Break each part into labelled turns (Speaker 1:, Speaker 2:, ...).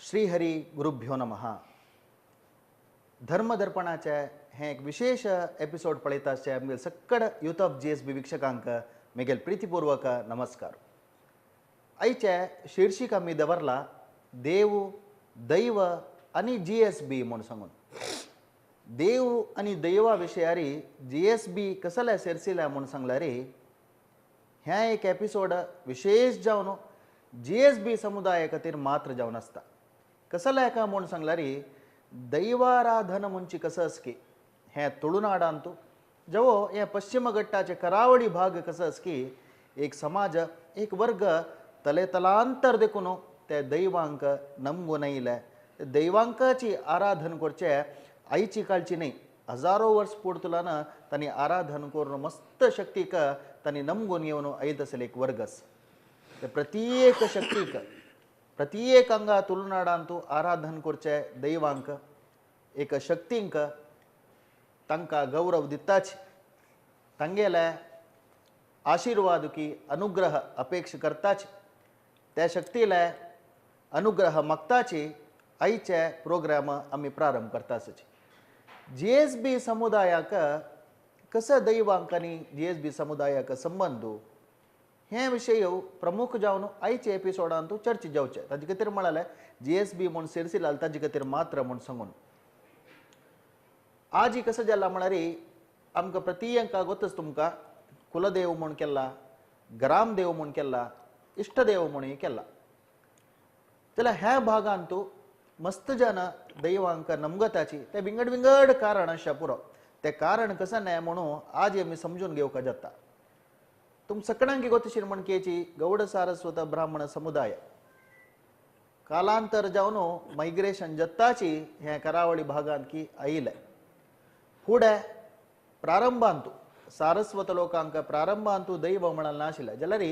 Speaker 1: श्रीहरी गुरुभ्यो नमः. धर्मदर्पणाचे हे एक विशेष एपिसोड पळयता आसचे आमगेले सक्कड यूथ ऑफ GSB वीक्षकांक मेगेल प्रीतिपूर्वक नमस्कार. आयचे शीर्षिक आमी दवरला देव दैव आनी GSB म्हूण सांगून. देव आनी दैवा विशयारी GSB कसले सेरसिल्या म्हूण सांगल्यार हें एक एपिसोड विशेष जावन GSB समुदाया खातीर मात्र जावन आसता. कसले काय म्हूण सांगल्यार दैवाराधन म्हणची कसं असकी हें तुळुनाडांतू जवो हे पश्चिम घट्टाचे करावळी भाग कसं असकी एक समाज एक वर्ग तलेतलांतर देखून ते दैवांक नमगून येयले. दैवांकाची आराधन करचे आयची काळची न्ही, हजारो वर्स पुर्तुलान तांणी आराधन करून मस्त शक्तीक तांणी नमगून येवन आयत आसले एक वर्गस. ते प्रत्येक शक्तीक प्रत्येक अंगा तुळुनाडांतू आराधन करचे दैवांक एक शक्तींक तांकां गौरव दिताच, तांगेले आशिर्वाद की अनुग्रह अपेक्षा करताच, त्या शक्तीले अनुग्रह मागताची आयचे प्रोग्राम आमी प्रारंभ करताच. GSB समुदायाक कसं दैवांक आनी GSB समुदायाक संबंद हे विशय प्रमुख जावन आयचे एपिसोडांतू चर्चा जावचे. ताजे खातीर म्हळ्यार GSB म्हूण सिरसिलाल ताजे खातीर मात्र म्हूण सांगून आजी कसं जाला म्हळ्यार आमकां प्रतियंका गोतच तुमकां कुलदेव म्हूण केला, ग्रामदेव म्हूण केला, इश्टदेव म्हूण केला. जाल्यार ह्या भागांतू मस्त जन दैवांक नमगताची ते विंगड विंगड कारण आसा पुरो. ते कारण कसं न्हय म्हणून आज आमी समजून घेवंक जाता. तुम सगळ्यांक गोतशीर म्हणकेची गौड सारस्वत ब्राह्मण समुदाय कालांतर जावन मायग्रेशन जत्ताची हे करावळी भागांत की आयले. फुडें प्रारंभांतू सारस्वत लोकांक प्रारंभांतू दैव म्हणाल नाशिल्लें जाल्यार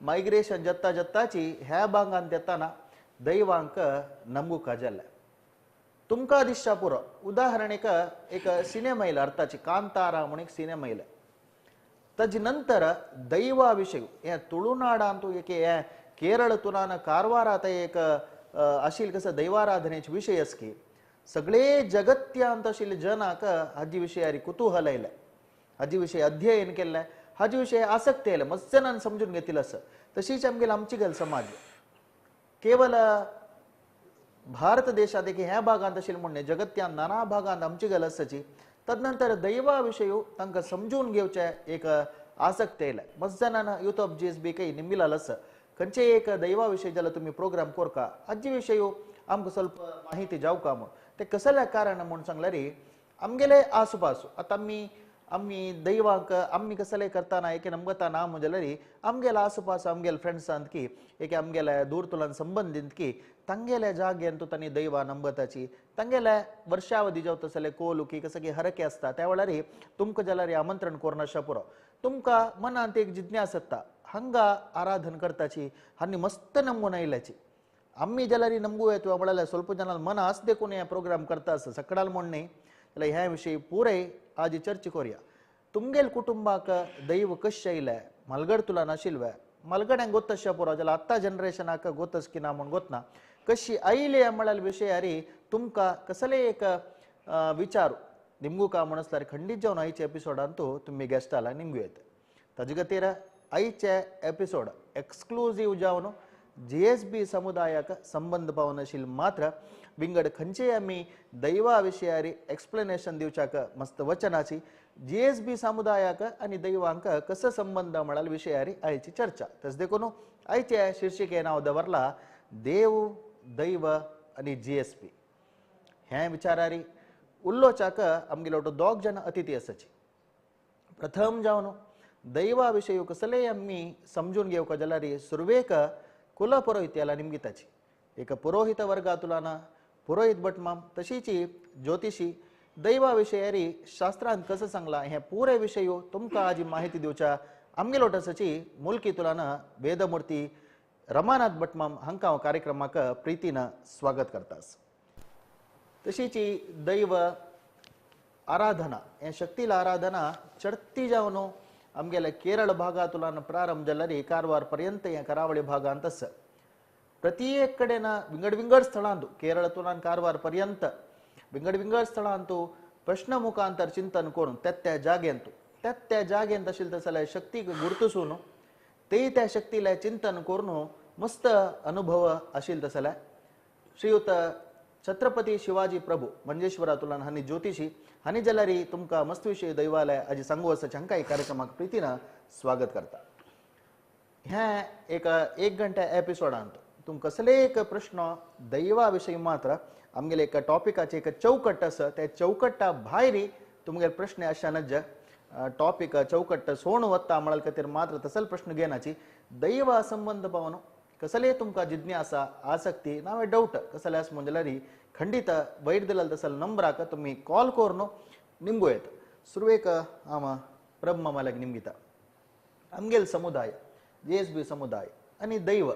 Speaker 1: मायग्रेशन जत्ता जत्ताची ह्या भागांत येताना दैवांक नमगुका जालें. तुमकां दिसता पुरो. उदाहरण एक सिनेमा येयला अर्थाची कांतारा म्हूण एक सिनेमा येयला. ताजे नंतर दैवा विशय हे तुळुनाडांतू एक हे केरळ तुलान कारवारात एक आशिल्ले कसं दैवाराधनेचे विशय आसकी सगळे जगत्यांत आशिल्ले जनाक हाजे विशयारी कुतूहल आयलें, हाजे विशय अध्ययन केल्लें, हाजे विशय आसक्ती आयलें, मस्त जाणान समजून घेतिल्लें आसा. तशीच आमगेले आमची गल समाज केवल भारत देशांत एक ह्या भागांत आशिल्लें म्हूण न्हय, जगत्यान नाना भागांत आमची गल आसाची. तदनंतर दैवा विशय तांकां समजून घेवचें एक आसक्त आयलें. मस्त जाणान यूथ ऑफ GSB काही निमिलाल आसा खंयचे एक दैवा विशय जाल्यार तुमी प्रोग्राम करका हाजे विशय आमकां स्वल्प माहिती जावका म्हूण. ते कसल्या कारण म्हूण सांगल्यार आमगेले आसुपासू आतां आमी आमी दैवांक आमी कसले करताना एके नमगता ना म्हूण जाल्यार आमगेले आसुपासू आमगेले फ्रेंड्सांत की एके आमगेले दूर तुलान संबंदीत की तांगेल्या जाग्यान तूं तांणी दैवा नंबताची तांगेल्या वर्षावधी जेवता जाल्यार कोलू की कसं की हरके आसता त्या वेळार तुमकां जाल्यार आमंत्रण करून आसा पुरो. तुमकां मनांत एक जिज्ञास आसता हांगा आराधन करताची हांणी मस्त नमून आयल्याची. आमी जाल्यार नमगू येता म्हळ्यार स्वल्प जाणां मना आस देखून हे प्रोग्राम करता आसा सकाळ म्हूण न्ही. जाल्यार ह्या विशयी पुराय आज चर्चा करुया. तुमगेल कुटुंबाक दैव कशें आयलें, मालगड तुला नाशिल्लें, मालगड्यांक गोत आसा पुरो जाल्यार आतां जनरेशनाक गोतस की ना म्हूण गोतना कशी आयली म्हळ्यार विशयारी तुमकां कसले एक विचार निमगू का म्हूण आसल्यार खंडीत जावन आयच्या एपिसोडांतू तुमी गेस्टाला निमगू येता. ताजे खातीर आयचे एपिसोड एक्सक्लुजीव जावन GSB समुदायाक संबंद पावन आशिल्ले मात्र विंगड खंयचेय आमी दैवा विशयारी एक्सप्लेनेशन दिवच्याक मस्त वचनाची GSB समुदायाक आनी दैवांक कसो संबंद म्हळ्यार विशयारी आयची चर्चा. तशें देखून आयचे शीर्षिके नांव दवरला देव दैव आनी GSB. हे विचारारी उल्लोचाक आमगेलो दोग जण अतिथी आसाची. प्रथम जावन दैवा विशय कसलेय आमी समजून घेवका जाल्यार सुरवेक कुलपुरोहित्याला निमगिताची एक पुरोहित वर्गातुलाना पुरोहित भटमाम तशीची ज्योतिषी दैवा विशयारी शास्त्रांत कसं सांगला हे पुरे विशय तुमकां आज माहिती दिवच्या आमगेलो आसाची मुलकी तुलाना वेदमूर्ती रमानाथ भटमाम हांकां हांव कार्यक्रमाक प्रितीन स्वागत करतास. तशीची दैव आराधना हे शक्तीला आराधना चडती जावन आमगेले केरळ भागांतुलान प्रारंभ जाल्यार कारवार पर्यंत हे करावळी भागांत आसा. प्रत्येक कडेन विंगड विंगड स्थळांतु केरळांतल्यान कारवार पर्यंत विंगड विंगड स्थळांतु प्रश्न मुखांतर चिंतन करून त्या त्या जागेंतु त्या त्या जागेंत आशिल्ले तसले शक्तीक गुर्तसून ते त्या शक्तीला चिंतन करून मस्त अनुभव आशिल्ले तसले श्रीयुत छत्रपती शिवाजी प्रभू मंजेश्वरातुलान हांणी ज्योतिषी हांणी जाल्यार तुमकां मस्त विशय दैवालय आजी सांगू आसा हांकां कार्यक्रमाक प्रितीन स्वागत करता. हें एक एक घंटा एपिसोडांत तुमकां कसले एक प्रश्न दैवा विशयी मात्र आमगेले एक टॉपिकाचे एक चौकट आसा त्या चौकट्टा भायर तुमगेले प्रश्न आशानज टॉपिक चौकट्ट सोण वता म्हळ्यार खातीर मात्र तसल प्रश्न घेनाची दैवा संबंध पावन कसले तुमकां जिज्ञासा आसक्ती नावे डाउट कसले आसा म्हणल्यार खंडित वयर दिलेलो तसल नंबराक तुमी कॉल करून निमगो येता. सुरवेक आमा प्रभू मामाल्याक निमगिता आमगेल समुदाय जेएसबी समुदाय आनी दैव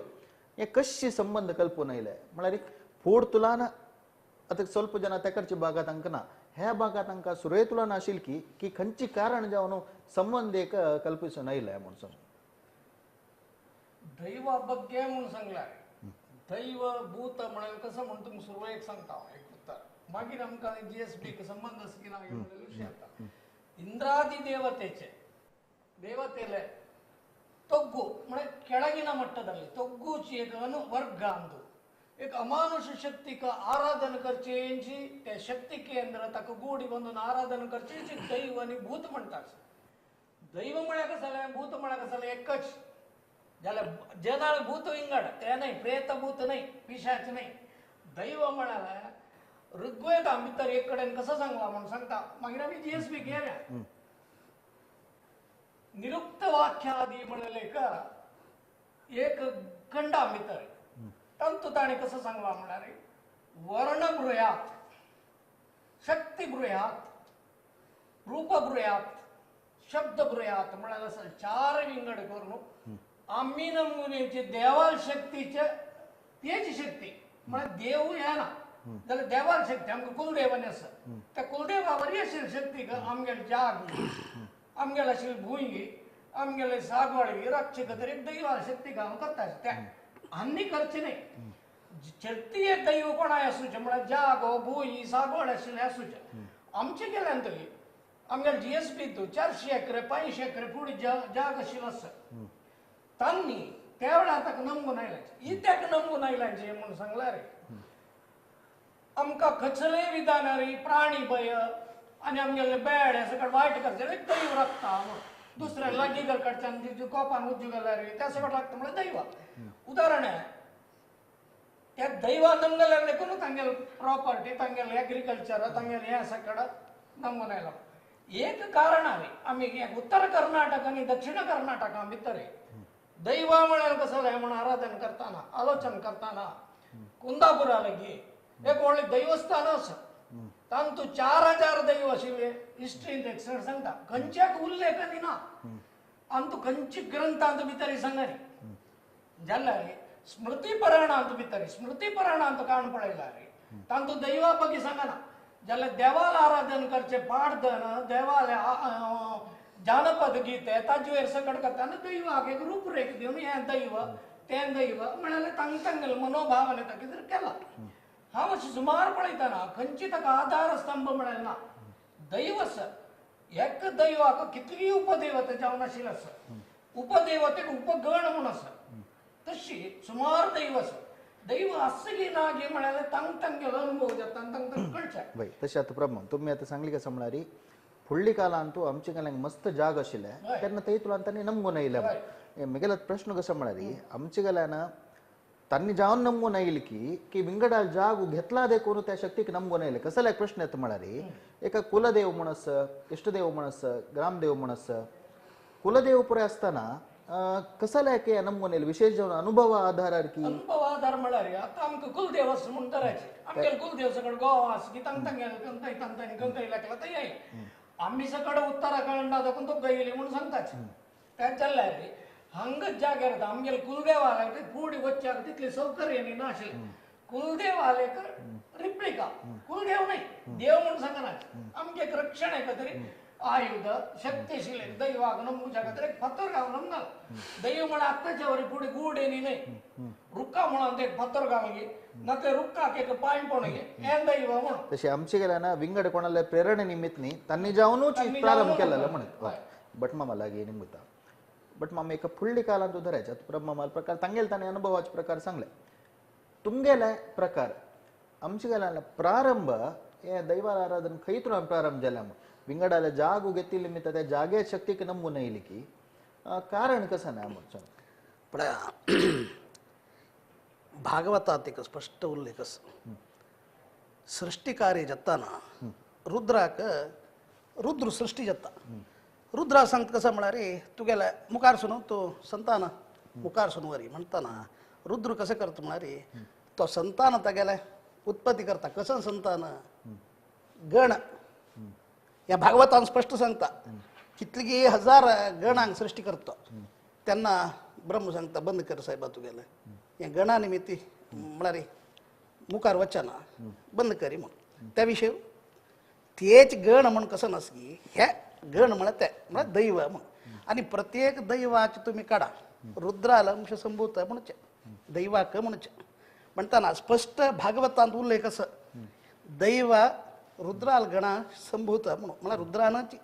Speaker 1: हे कशी संबंध कल्पून आयले म्हळ्यार फूड तुलान आतां ಸ್ವಲ್ಪ ಜನ तेकडच्या भागात तांकां ना ह्या भागात तांकां सुरवे तुलान आशिल्ली की की खंयची कारण जावन संबंध एक कल्पिसून आयले म्हणून समज.
Speaker 2: दैवा ಬಗ್ಗೆ म्हणून सांगलाय दैव भूत म्हणून कसं म्हणून तुमकां सुरवेक सांगता एक उत्तर मागीर आमकां जीएसबी संबंध आसा की ना विशय येता. ಇಂದ್ರಾದಿ ದೇವತೆಚೆ ದೇವತೆಲೆ ತೊಗ್ಗು म्हणजे ಕೆಳಗಿನ ಮಟ್ಟದಲ್ಲಿ ತೊಗ್ಗು ಚೇಗನು ವರ್ಗ ಅಂದು एक अमानुष शक्तीक आराधन करचेंची ते शक्ती केंद्र ताका गोडी बांदून आराधन करचेंची दैव आनी भूत म्हणटात. दैव म्हळ्यार कसं जालें भूत म्हळ्यार कसं जालें एकच जाल्यार जनाळ भूत विंगड ते न्हय प्रेत भूत न्हय पिशाच न्हय. दैव म्हळ्यार ऋग्वेदा भितर एक कडेन कसो सांगला म्हूण सांगता मागीर आमी जीएसबी गेल्या निरुक्त वाक्यादी म्हणलें एक खंडा भितर तांतू ताणें कसो सांगला म्हळ्यार वर्ण बृयात शक्ती बृयात रूप बृयात शब्द बृयात म्हळ्यार असं चार विंगड करून आमी नमुन्याची देवाल शक्तीचे तेची शक्ती म्हळ्यार देव येना जाल्यार देवाल शक्ती आमकां कुलदेवानी आसा त्या कुलदेवा वरी आशिल्ली शक्ती आमगेले जाग आमगेले आशिल्ली भूंय आमगेले सागवाळी राखचे खातीर एक दैवाल शक्ती हांव करता त्या आनी करचे न्हय. शक्ती दैव कोणाय आसूचें म्हळ्यार जागो भूंय सागवाड आशिल्लें आसूचें. आमचे गेल्यान तरी आमगेले जीएसबी 400 एकरे 500 एकरे फुडें जाग आशिल्लो आसा तांणी त्या वेळार ताका नमगून आयलांचे इत्याक नमगून आयलांचे म्हणून सांगल्यार आमकां खचले विधानारी प्राणी भय आनी आमगेले बेड हे सगळें वायट करचें एक दैव राखता म्हणून दुसऱ्या लागीं कडच्यान कोपान उज्जू गेल्यार त्या सगळं लागता म्हळ्यार दैव. उदाहरण आहे त्या दैवा नमगं लागले कोण तांगेले प्रॉपर्टी तांगेले एग्रीकल्चर तांगेले हें सगळं नमगून आयलो. एक कारण आहे आमी उत्तर कर्नाटक आनी दक्षिण कर्नाटका भितर दैवा म्हळ्यार कसं जालें म्हणून आराधन करताना आलोचन करताना कुंदापुरा लागी एक व्हडलें दैवस्थान आसा तांतू 4000 दैव आशिल्ले हिस्ट्रींत एक सांगता खंयच्याक उल्लेख आनी ना आमतू खंयची ग्रंथांत भितर सांगनी जाल्यार स्मृती पुराणांत भितर स्मृती पुराणांत काण पळयल्यार तांतू दैवा ಬಗ್ಗೆ सांगना जाल्यार देवाल आराधन करचे पाडदन देवाल जानपद गीते ताजे वयर सकट करता दैवाक एक रूपरेख दिवन हें दैव तें दैव म्हळ्यार तांग तांगेले मनोभावान ताका कितें केला. हांव अशें सुमार पळयतना खंयची ताका आधार स्तंभ म्हळ्यार ना दैव आसा एक दैवाक कितली उपदेवता जावन आशिल्ली आसा उपदेवतेक उपगण म्हूण आसा तशी सुमार दैव आसा दैव आसा की ना गी म्हळ्यार तांग तांगेलो अनुभव जाता आनी तांकां कळचें.
Speaker 1: वय तशें आतां प्रभू तुमी आतां सांगली कसं म्हळ्यार फुडली कालांतू आमचे गेल्याक मस्त जाग आशिल्लें तेन्ना थंय तुला तांणी नमगून आयले. म्हगेलो प्रश्न कसो म्हळ्यार आमचे गेल्यान तांणी जावन नमगून आयली की की विंगडा जाग घेतला देखून त्या शक्तीक नमगून आयले. कसलो एक प्रश्न येता म्हळ्यार एका कुलदेव म्हूण आसा इश्टदेव म्हूण आसा ग्रामदेव म्हूण आसा कुलदेव पुराय आसतना कसले एक नमगून आयले विशेष जावन अनुभवा आधारार की
Speaker 2: अनुभव आधार म्हळ्यार आतां आमकां कुलदेव आसा म्हूण तराचे आमगेले कुलदेव सगळे गोवा आसा की तांकां तांगेले गंगई तांकां गंगई लागला थंय आयले आमी सगळे उत्तराखंडा दाखोवन तो गयली म्हणून सांगताच तें जाल्यार हांगाच जाग्यार आमगेले कुलदेवालय फुडें वचच्याक तितली सौकर्य न्ही नाशिल्लें. कुलदेवालय रिप्लिका कुलदेव न्हय देव म्हूण सांगना आमगे एक रक्षण एका तरी आयुध शक्तिशील दैवाक नमूच्या खातीर एक फातर घालून नमना दैव म्हळ्यार आत्ताच्या वरी फुडें गूड येनी न्हय रुक्का म्हणून ते फातर घालून ना ते रुक्काक एक पांय पडून हें दैव म्हणून
Speaker 1: तशी आमचे गेल्या ना विंगड कोणाला प्रेरणे निमित्त न्ही तांणी जावनूच प्रारंभ केलेलो म्हणत. बट मामा लागीं निमित्ता बट मामा एका फुडली कालांत धरायचे ब्रह्मामाल प्रकार तांगेले ताणें अनुभवाचे प्रकार सांगले तुमगेले प्रकार आमचे गेल्या प्रारंभ हे दैवाला आराधन खंयतून प्रारंभ जाला विंगडाले जागू घेतिल्ले निमित्त त्या जागे शक्तीक नमून येयली की कारण कसं ना आमचं
Speaker 3: पण भागवतात एक स्पष्ट उल्लेख आसा सृष्टिकार्य जाताना रुद्राक रुद्र सृष्टी जाता रुद्रा सांगता कसं म्हळ्यार तुगेल्या मुखार सुन तो संतान मुखार सुन वरी म्हणताना रुद्र कसं करता म्हळ्यार तो संतान तागेले उत्पत्ती करता कसं संतान गण ह्या भागवतान स्पष्ट सांगता कितली हजार गणांक सृष्टी करतो त्यांना ब्रह्म सांगता बंद कर साहेबा तुगेले ह्या गणा निमित्ती म्हळ्यार मुखार वचना बंद करी म्हणून त्या विशय तेच गण म्हण कसं नसगी हे गण म्हळ्यार ते म्हळ्यार दैव म्हणून आनी प्रत्येक दैवाचे तुम्ही काडा रुद्राला अंश संभूत म्हणचे दैवाक म्हणचे म्हणताना स्पष्ट भागवतांत उल्लेख असं दैव रुद्राल गणा संभूत म्हणून म्हळ्यार रुद्रानच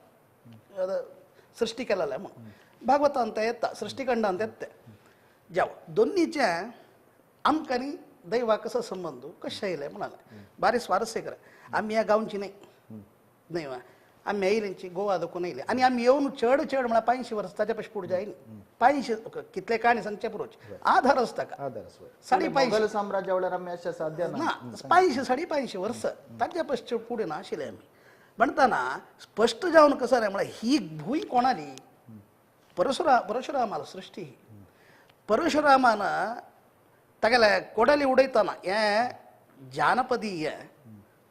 Speaker 3: सृष्टी केलेलं म्हणून भागवतांत येता सृष्टिखंडांत येता जाव दोन्हीच्या आमकां न्ही दैवा कसो संबंध कशें येयलें म्हणाले बारी स्वारस्य आमी ह्या गांवची न्हय न्हय आमी येयलेंची गोवा दाखोवन येयले आनी आमी येवन चड चड म्हळ्यार 500 वर्स ताच्या पशी फुडें जायनी 500 कितले काणी सांगचे पुरोच आधार आसता का 550
Speaker 1: साम्राज्य साध्य
Speaker 3: ना 500 550 वर्स ताच्या पशी फुडें नाशिल्ले आमी म्हणताना स्पष्ट जावन कसं रे म्हळ्यार ही भूंय कोणाली परशुरामाला सृष्टी परशुरामान तागेले कोडली उडयतना हें जानपदीय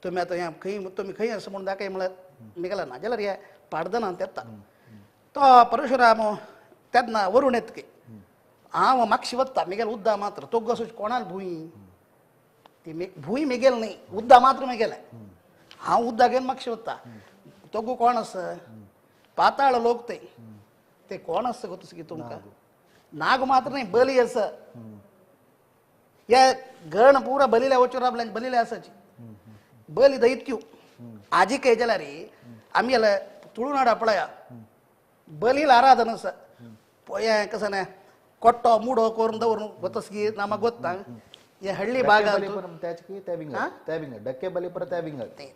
Speaker 3: तुमी आतां हें खंय तुमी खंय आसा म्हूण दाखय म्हळ्यार निघाला ना जाल्यार हे पाडदनांत येता तो परशुराम तेन्ना वरुण येता की हांव मागशी वता मिगेल उद्दा मात्र तो कसो कोणाल भूंय ती भूंय मिगेल न्ही उद्दा मात्र मिगेले हांव उद्दा घेवन मागशी वता तो कोण आसा पाताळ लोक ते ते कोण आसा गो तसो की तुमकां नाग मात्र न्ही बली आसा हे गण पुरा बलिले वचून रावले बलिले आसाची बली दैत्य आजी काय जाल्यार आमी जाल्यार तुळुनाडा पळया बलील आराधन आसा हें कसं न्ही कोट्टो मुडो करून दवरून वतस की नामा गोत्ता हे हळ्ळी भागांत
Speaker 1: डक्के बली परत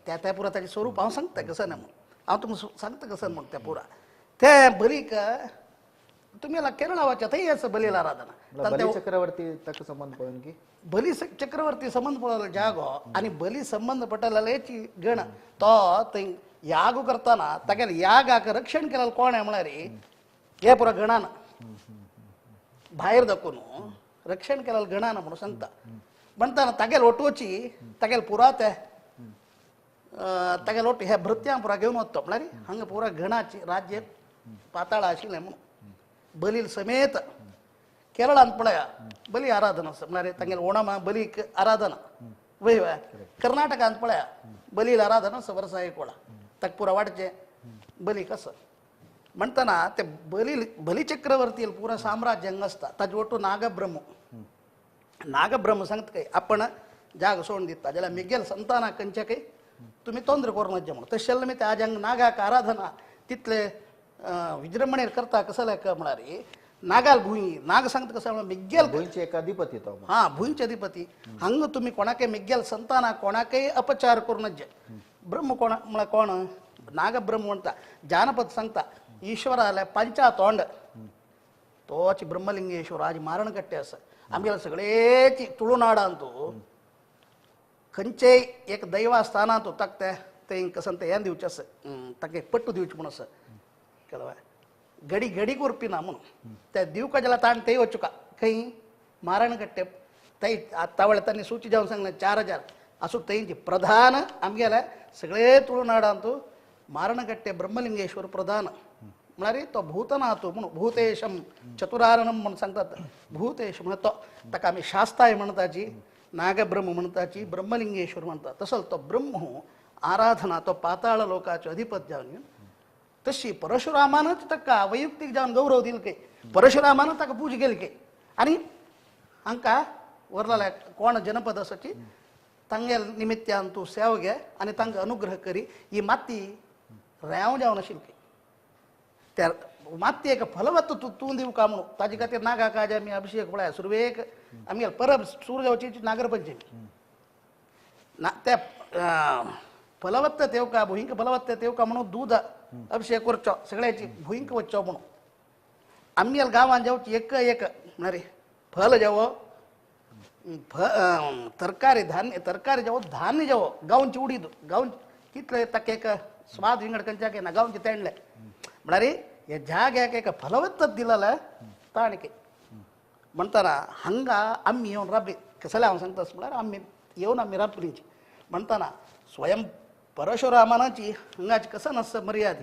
Speaker 3: त्या त्या पुरा ताचें स्वरूप हांव सांगता कसं न्ही म्हूण हांव तुमकां सांगता कसं म्हूण त्या पुरा ते बलीक तुमी जाल्यार केरळा वचा थंय आसा बलील आराधना
Speaker 1: बली चक्रवर्ती ताका संबंध पळोवन की
Speaker 3: बली चक्रवर्ती संबंध पळोवलो जागो आनी बली संबंध पडलेची गण तो थंय याग करताना तागेले यागाक रक्षण केलें कोण म्हळ्यार हे पुरा गणान भायर दाखोवन रक्षण केलें गणान म्हणून सांगता म्हणताना तागेले ओटोची तागेले पुरा ते तागेले ओट हे भृत्यां पुरा घेवन वता म्हळ्यार हांगा पुरा गणाची राज्य पाताळ आशिल्लें म्हणून बलील समेत केरळांत पळया बली आराधना आसा म्हळ्यार तांगेले ओणमा बलीक आराधना वय वय कर्नाटकांत पळया बलील आराधना आसा वर्सा एक वेळा ताका पुरा वाडचें बलीक आसा म्हणताना ते बली बली चक्रवर्ती पुरा साम्राज्य हांगा आसता ताजे ओटू नागब्रह्म नागब्रह्म सांगता काय आपण जाग सोडून दिता जाल्यार मिगेल संताना खंयच्या काय तुमी तोंद्र करून वचचें म्हणून तशें जाल्यार ते आज हांगा नागाक आराधना तितले विजृंभणेर करता कसं म्हळ्यार नागाल भूंय नाग सांगता कसं म्हळ्यार मिग्गेल
Speaker 1: भूंयचे एक अधिपती तो
Speaker 3: हां भूंयचे अधिपती हांगा तुमी कोणाकय मिग्गेल संताना कोणाकय अपचार करून वचचें ब्रह्म कोण म्हळ्यार कोण नागब्रह्म म्हणटा जानपद सांगता ईश्वराले पंचा तोंड तोच ब्रह्मलिंगेश्वर आज मारणकट्टे आसा आमगेले सगळेच तुळुनाडांत खंयचेय एक दैवस्थानांत ताका तें कसं तें हें दिवचें आसा ताका एक पट्टू दिवचें म्हूण आसा कळ्ळें गडी गडी करपी ना म्हणून त्या दिवका जाल्यार ताण तेय वचुका खंय मारणकट्टे थंय आतां वेळार तांणी सुची जावन सांगलें 4000 आसूं थंयची प्रधान आमगेले सगळे तुळुनाडांत मारणकट्टे ब्रह्मलिंगेश्वर प्रधान म्हळ्यार तो भूतनाथ म्हणून भूतेशम चतुरारणम म्हणून सांगतात भूतेश म्हळ्यार तो ताका आमी शास्ताय म्हणटाची नागब्रह्म म्हणटाची ब्रह्मलिंगेश्वर म्हणटात तसोच तो ब्रह्म आराधना तो पाताळ लोकाचो अधिपत जावन तशी परशुरामानच ताका वैयक्तीक जावन गौरव दिल के परशुरामान ताका पूज केली के आनी हांकां वरलाल्या कोण जनपद आसाची तांगेल निमित्यान तूं सेवा घे आनी तांकां अनुग्रह करी ही माती रेंव जावन आशिल्ली के त्या माती एक फलवत्त तूं दिवका म्हणून ताजे खातीर नागा काज आमी अभिषेक पळय सुरवेक आमगे परब सुरू जावची नागरपंचमी ना त्या फलवत्त तेवका भुंयक फलवत्त तेवका म्हणून दूद अभिषेक करचो सगळ्याची भुंयक वचचो म्हणून आमगेल गांवान जावची एक एक म्हळ्यार फल जावो तरकारी धान्य तरकारी जावो धान्य जावो गांवची उडीद गांव कितले ताका एक स्वाद विंगड खंयच्याक येना गांवचे तेंडले म्हळ्यार ह्या जाग्याक एक फलवत्त दिलेलें ताणें म्हणटाना हांगा आमी येवन राबली कसलें हांव सांगता म्हळ्यार आमी येवन आमी राबलीची म्हणटाना स्वयं परशुरामानाची हांगाची कसं नासता मर्याद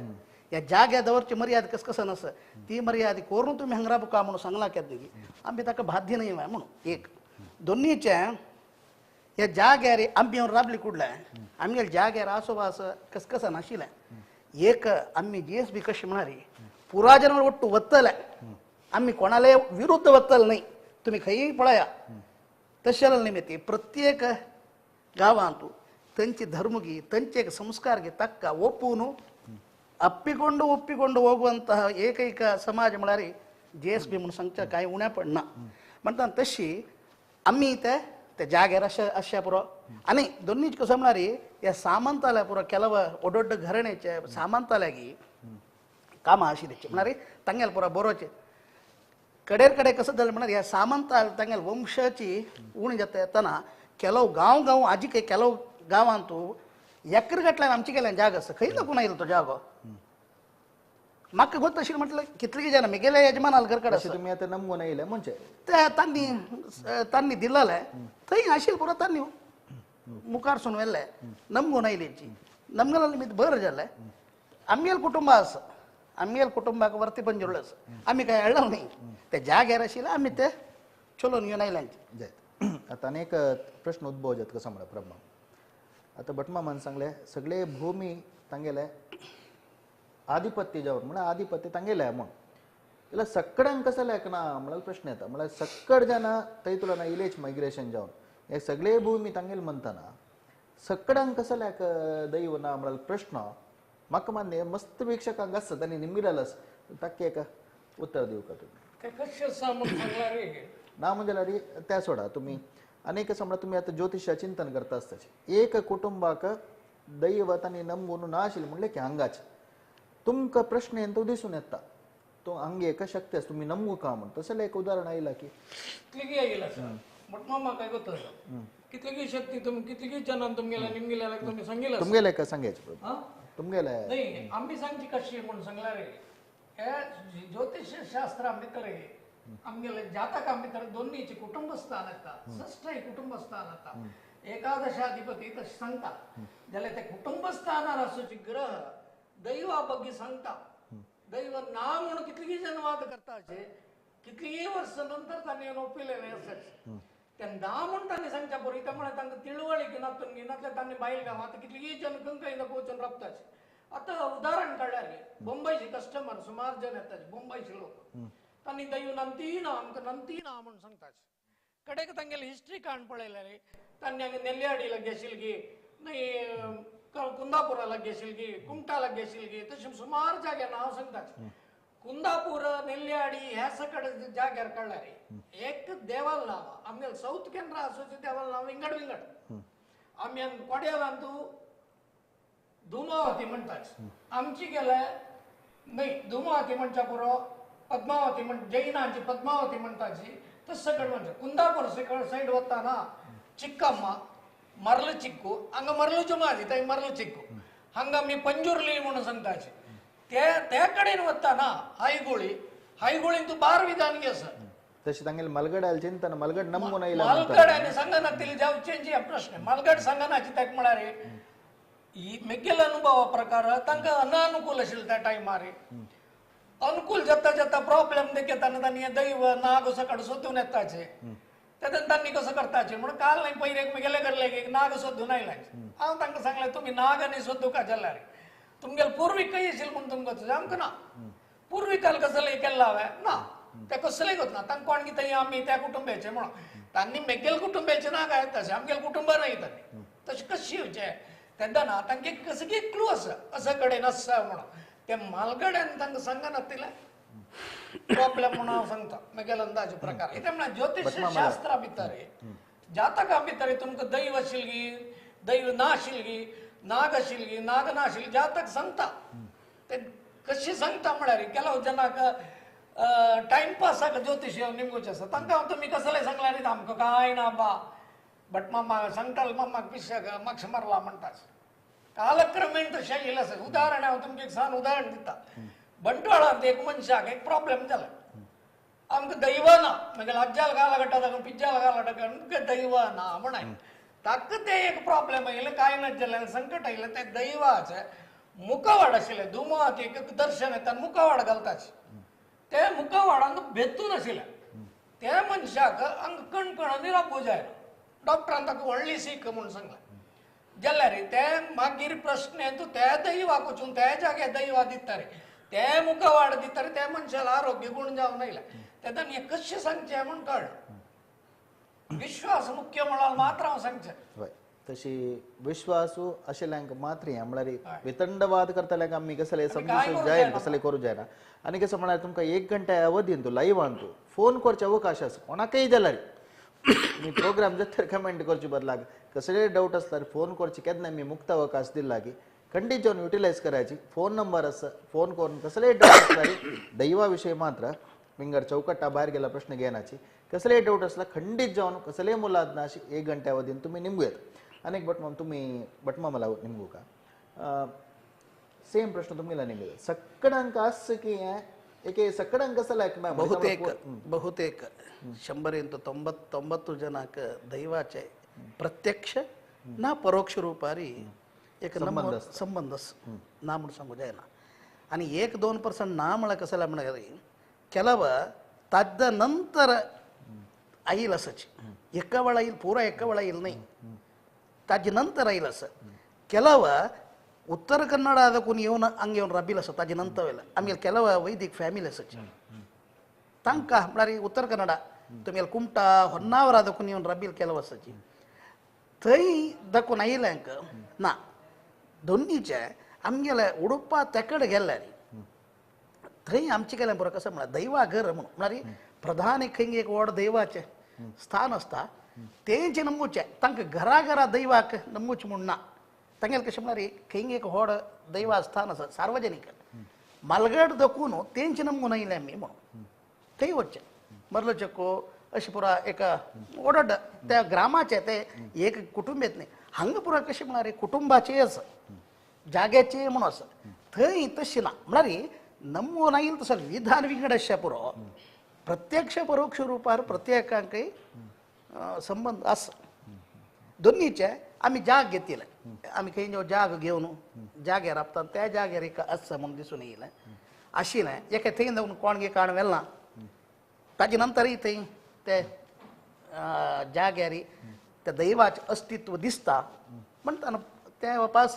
Speaker 3: ह्या जाग्या दवरची मर्याद कस कसं नासता ती मर्याद करून तुमी हांगा राबका म्हणून सांगला केन्ना आमी ताका बाध्य न्हय म्हणून एक दोन्हीचे ह्या जाग्यार आमी येवन राबली कुडले आमगेले जाग्यार आसोबास कस कसं नाशिल्लें एक आमी जी एस बी कशी म्हणारी पुराजन ಒಟ್ಟು वत्तले आमी कोणाले विरुद्ध वत्तले न्हय तुमी खंयी पळया तशें निमित्त प्रत्येक गांवांत तांची धर्मगी तांचे एक संस्कार गी ताका ಒಪ್ಪೂನು ಅಪ್ಪಿಕೊಂಡು ಒಪ್ಪಿಕೊಂಡು ಹೋಗುವಂತಹ ಏಕೈಕ ಸಮಾಜ म्हळ्यार जी एस बी म्हणून सांगच्या कांय उण्या पडना म्हणटा तशी आमी ते ते जाग्यार अशें अशें पुरो आनी दोन्ही कसं म्हळ्यार ह्या सामंताल्या पुरो ಕೆಲव ಒಡ್ಡೊಡ್ಡ घरणेचे सामंताल्यागी कामां आशिल्ली म्हळ्यार तांगेले पुरो बरोवचे कडेर कडेन कसं जालें म्हळ्यार ह्या सामंता तांगेले वंशाची उणी जाता येतना ಕೆಲವು गांव गांव आजी ಕೆಲವು गांवांत एकर गटल्यान आमचे केल्यान जागो आसा खंय लागून आयलो तो जागो म्हाका गोत अशें म्हटलें कितले जाणां मेगेले यजमान घर कडेन
Speaker 1: तुमी आतां नमून येयले म्हणजे
Speaker 3: ते तांणी तांणी दिलेलें थंय आशिल्लें पुरो तांणी मुखार सून व्हेलें नमगून आयली नमगेले निमित्त बरें जालें आमगेलें कुटुंब आसा आमगेले कुटुंबाक वरती पंजुर्ले आसा आमी कांय हेळ्ळो न्ही ते जाग्यार आशिल्ले आमी ते चलोवन घेवन आयले.
Speaker 1: आतां अनेक प्रश्न उद्भव जाता कसो म्हळ्यार प्रभा आतां भटमामान सांगलें सगळे भूमी तांगेले आधिपत्य जावन म्हळ्यार आधिपत्य तांगेले म्हूण जाल्यार सक्कड्यांक कसं लेखना म्हळ्यार प्रश्न येता म्हळ्यार सक्कड जाणां थंय तुला इलेज मायग्रेशन जावन हे सगळे भूमी तांगेले म्हणटना सक्कड्यांक कसं लेख दैव ना म्हळ्यार प्रश्न म्हाका मान्य मस्त वीक्षकांक आसत आनी निमिराल ताका एक उत्तर दिवका तुमी
Speaker 2: कशें आसा म्हूण सांगल्यार रे
Speaker 1: ना म्हणजे त्या सोडा तुमी अनेक समजा तुमी आतां ज्योतिषा चिंतन करता आसताचे एक कुटुंबाक दैवत आनी नमून ना आशिल्लें म्हणलें की हांगाच तुमकां प्रश्न येवन तो दिसून येता तो हांगा एक शक्ती आसा तुमी नमू का म्हूण तशें एक उदाहरण आयलां की
Speaker 2: कितलीगी आयला सर बट म्हाका गोत आसा कितलीगी शक्ती तुमी कितलीगी जनान तुमगेल्या निमगेल्या तुमी सांगिल्लें
Speaker 1: तुमगेले का सांगायचें तुमगेले
Speaker 2: न्ही आमी सांगची कशी म्हूण सांगल्यार रे हे ज्योतिष शास्त्रा भितर आमगेले जातका भितर दोन्हीची कुटुंबस्थान येता षष्ठ कुटुंबस्थान येता एकादशाधिपती तशें सांगता जाल्यार ते कुटुंबस्थानार आसूची ग्रह दैवा ಬಗ್ಗೆ सांगता दैव ना म्हणून कितलीगी जन वाद करता अशे कितलीगी वर्सां नंतर तांणी ओपिलेलें आसा ते ना म्हूण तांणी सांगच्या परी त्यामुळे तांकां तिळवळी नातून नातल्यार तांणी बायल गांव आतां कितलीगी जन खंय खंय वचून राबता आतां उदाहरण काडल्यार बोंबयचे कस्टमर सुमार जन येतात बोंबयचे लोक तांणी दैव नंती ना आमकां नंती ना म्हूण सांगता कडेक तांगेली हिस्ट्री काण पळयल्यार तांणी हांगा नेल्ल्याडी लागीं आशिल्ली न्ही कुंदापुरा लागीं आशिल्ली कुमटा लागीं आशिल्ली तशें सुमार जाग्यार नांव सांगता कुंदापूर नेल्ल्याडी ह्या सकड जाग्यार काडल्यार एक देवाल नांव आमगेले सावथ केनरा आसूचे देवाल नांव विंगड विंगड आमी कोड्यालांतू धुमावती म्हणटात आमची गेले न्ही धुमावती म्हणच्या पुरो पद्मावती म्हण जैनांची पद्मावती म्हणटाची तशें सगळें म्हणटा कुंदापूर सायड वताना चिक्कम्मा मरल चिक्कू हांगा मरल जुमाजी थंय मरल चिक्कू हांगा आमी पंजुर्ली म्हणून सांगताचे ते त्या कडेन वताना हायगोळी हायगोळीन तूं बार विधानगी आसा
Speaker 1: तशें तांगेले मलगड चिंतन मलगड नमून आयला
Speaker 2: मालगड आनी सांगना तिले जावचेंची प्रश्न मालगड सांगनाची ताका म्हळ्यार ही मेगेल अनुभवा प्रकार तांकां अनानुकूल आशिल्लें त्या टायमार अनुकूल जाता जाता प्रॉब्लेम देखताना तांणी दैव नाग सकड सोदून येताचे तेन्ना तांणी कसं करताचे म्हणून काल न्ही पयर एक मेगेले घरले एक नाग सोदून आयला हांव तांकां सांगलें तुमी नाग आनी सोदूका जाल्यार तुमगेले पूर्विकय आशिल्ले म्हूण तुमकां आमकां ना. पूर्विकाल कसलें केल्लां हांवें ना, तें कसलें ना. तांकां कोण कितें आमी त्या कुटुंबाचे म्हणून तांणी मेगेल कुटुंबाचें ना काय तशें आमगेले कुटुंबा न्हय तांणी तशें कशें येवचें तेन्ना ना. तांकां कसं की क्लू आसा असं कडेन आसा म्हणून ते मालगड्यान तांकां सांगना तितलें प्रॉब्लेम म्हणून हांव सांगता मेगेल अंदाज प्रकार. कितें म्हळ्यार ज्योतिश शास्त्रा भितर जातका भितर तुमकां दैव आशिल्ली दैव ना आशिल्ली नाग आशिल्ली नाग ना आशिल्ली जातक सांगता. ते कशी सांगता म्हळ्यार केलो जनाक टायमपासाक ज्योतिश निमगोचें आसा तांकां हांव तुमी कसलें सांगल्यार आमकां कांय ना बा बट मामा सांगतालो मामाक पिश्याक मातशें मारला म्हणटा. कालक्रमेण तशें येयलें आसा. उदाहरण हांव तुमकां एक सान उदाहरण दिता. बंटवाळांत एक मनशाक एक प्रॉब्लेम जाला. आमकां दैव ना, मागीर आज्जाल घाला घडटा ताका पिज्जाल घाला घडटा आमकां दैव ना म्हण ताका ते एक प्रॉब्लेम आयलें कांय ना जालें संकट आयलें. तें दैवाचें मुखावाड आशिल्लें दुमात एक दर्शन येता मुखावाड घालताच ते मुखावाडांत भेतून आशिल्लें. त्या मनशाक हांगा कणकणांनी राबू जाय. डॉक्टरान ताका व्हडली सीख म्हूण सांगलें जाल्यार ते मागीर प्रश्न तूं त्या दैवाक वचून त्या जाग्यार दैवा दिता रे ते मुखावाड दिता रे त्या मनशाला आरोग्य गुण जावन आयलें. तेन्ना हें कशें सांगचें म्हूण कळना. विश्वास मुख्य म्हळ्यार मात्र हांव सांगचें.
Speaker 1: हय, तशी विश्वासू आशिल्ल्यांक मात्र हें म्हळ्यार वितंडवाद करतल्यांक आमी कसले समजूंक जायना कसले करूं जायना. आनी कसो म्हळ्यार तुमकां एक घंट्या अवधीन तूं लायव्हान तूं फोन करचे अवकाश आसा कोणाकय जाल्यार मी प्रोग्राम जर कमेंट करचे बदलाक कसले डाऊट असल्यार फोन करचे केन्ना मी मुक्त अवकाश दिला की खंडीत जावन युटिलायज करायची. फोन नंबर आसा फोन करून कसलेय डाऊट असल्यार दैवा विशय मात्र विंगड चौकट्टा भायर गेला प्रश्न घेण्याची कसलेय डाऊट असला खंडीत जावन कसलेय मुलाद ना अशी एक घंट्या अवधीन तुम्ही निमगूयात. आनी एक भटमाम तुम्ही भटमामाला निमगू का सेम प्रश्न तुमगेला निमगू सक्कडांक आस की हें एके सक्कडांक कसं लायक
Speaker 3: ಬಹುತೇಕ ಬಹುತೇಕ 100 99 ಜನಕ್ಕೆ ದೈವಾಚೆ ಪ್ರತ್ಯಕ್ಷ ना परोक्ष रूपारी एक संबंध ना म्हणून सांगू जायना. आणि 1-2% ना म्हळ्यार कसं म्हळ्यार ಕೆಲವ तद्द नंतर आईल असच एका वेळा येईल पुरा एका वेळा येईल नाही ताजे नंतर आईल असं ಕೆಲವ ಉತ್ತರ ಕನ್ನಡ ಅದಕ್ಕೂ ಇವನ ಹಂಗೆ ಇವನು ರಬ್ಬಿಲ್ಲ ಸರ್ ತಾಜಿ ನಂತವೆಲ್ಲ. ಆಮೇಲೆ ಕೆಲವ ವೈದಿಕ ಫ್ಯಾಮಿಲಿ ಅಸಚ್ ತಾಂಕ म्हळ्यार उत्तर कन्नडा तुमगेले कुमटा होन्नावर ಅದಕ್ಕೂ ಇವನು ರಬ್ಬಿಲ್ ಕೆಲವು ಅಸಚಿ थंय दाखोवन आयिल्ल्यांक ना दोन्हीचे आमगेले उडुपा तेकड गेल्ले थंय आमचे केलें बरो कसं म्हळ्यार दैवा घर म्हणून म्हळ्यार प्रधान एक खंय एक व्हड दैवाचें स्थान आसता तेंचें नमूचें तांकां घरा घरा दैवाक नमूचें म्हूण ना. तांगेलें कशें म्हळ्यार खंय एक व्हड दैवा स्थान आसा सार्वजनीक मालगड दखून तेंचें नमून आयलें आमी म्हणून थंय वचचें मरलो चक्को अशें पुरा एका ओडड त्या ग्रामाचें ते एक कुटुंब येत न्ही हांगा पुरा कशें म्हळ्यार कुटुंबाचें आसा जाग्याचें म्हणून आसा थंय तशें ना म्हळ्यार नमून आयल तसो विधान विंगड आसचें पुरो प्रत्यक्ष परोक्ष रुपार प्रत्येकांकय संबंद आसा. दोन्हीचे आमी जाग घेतिल्ले आमी खंय जो जाग घेवन जाग्यार राबता त्या जाग्यार एक आसा म्हणून दिसून येयलें आशिल्लें एका थंय जावन कोण काण व्हेल ना ताजे नंतरय थंय ते जाग्यार त्या दैवाचें अस्तित्व दिसता म्हणटा ते वापास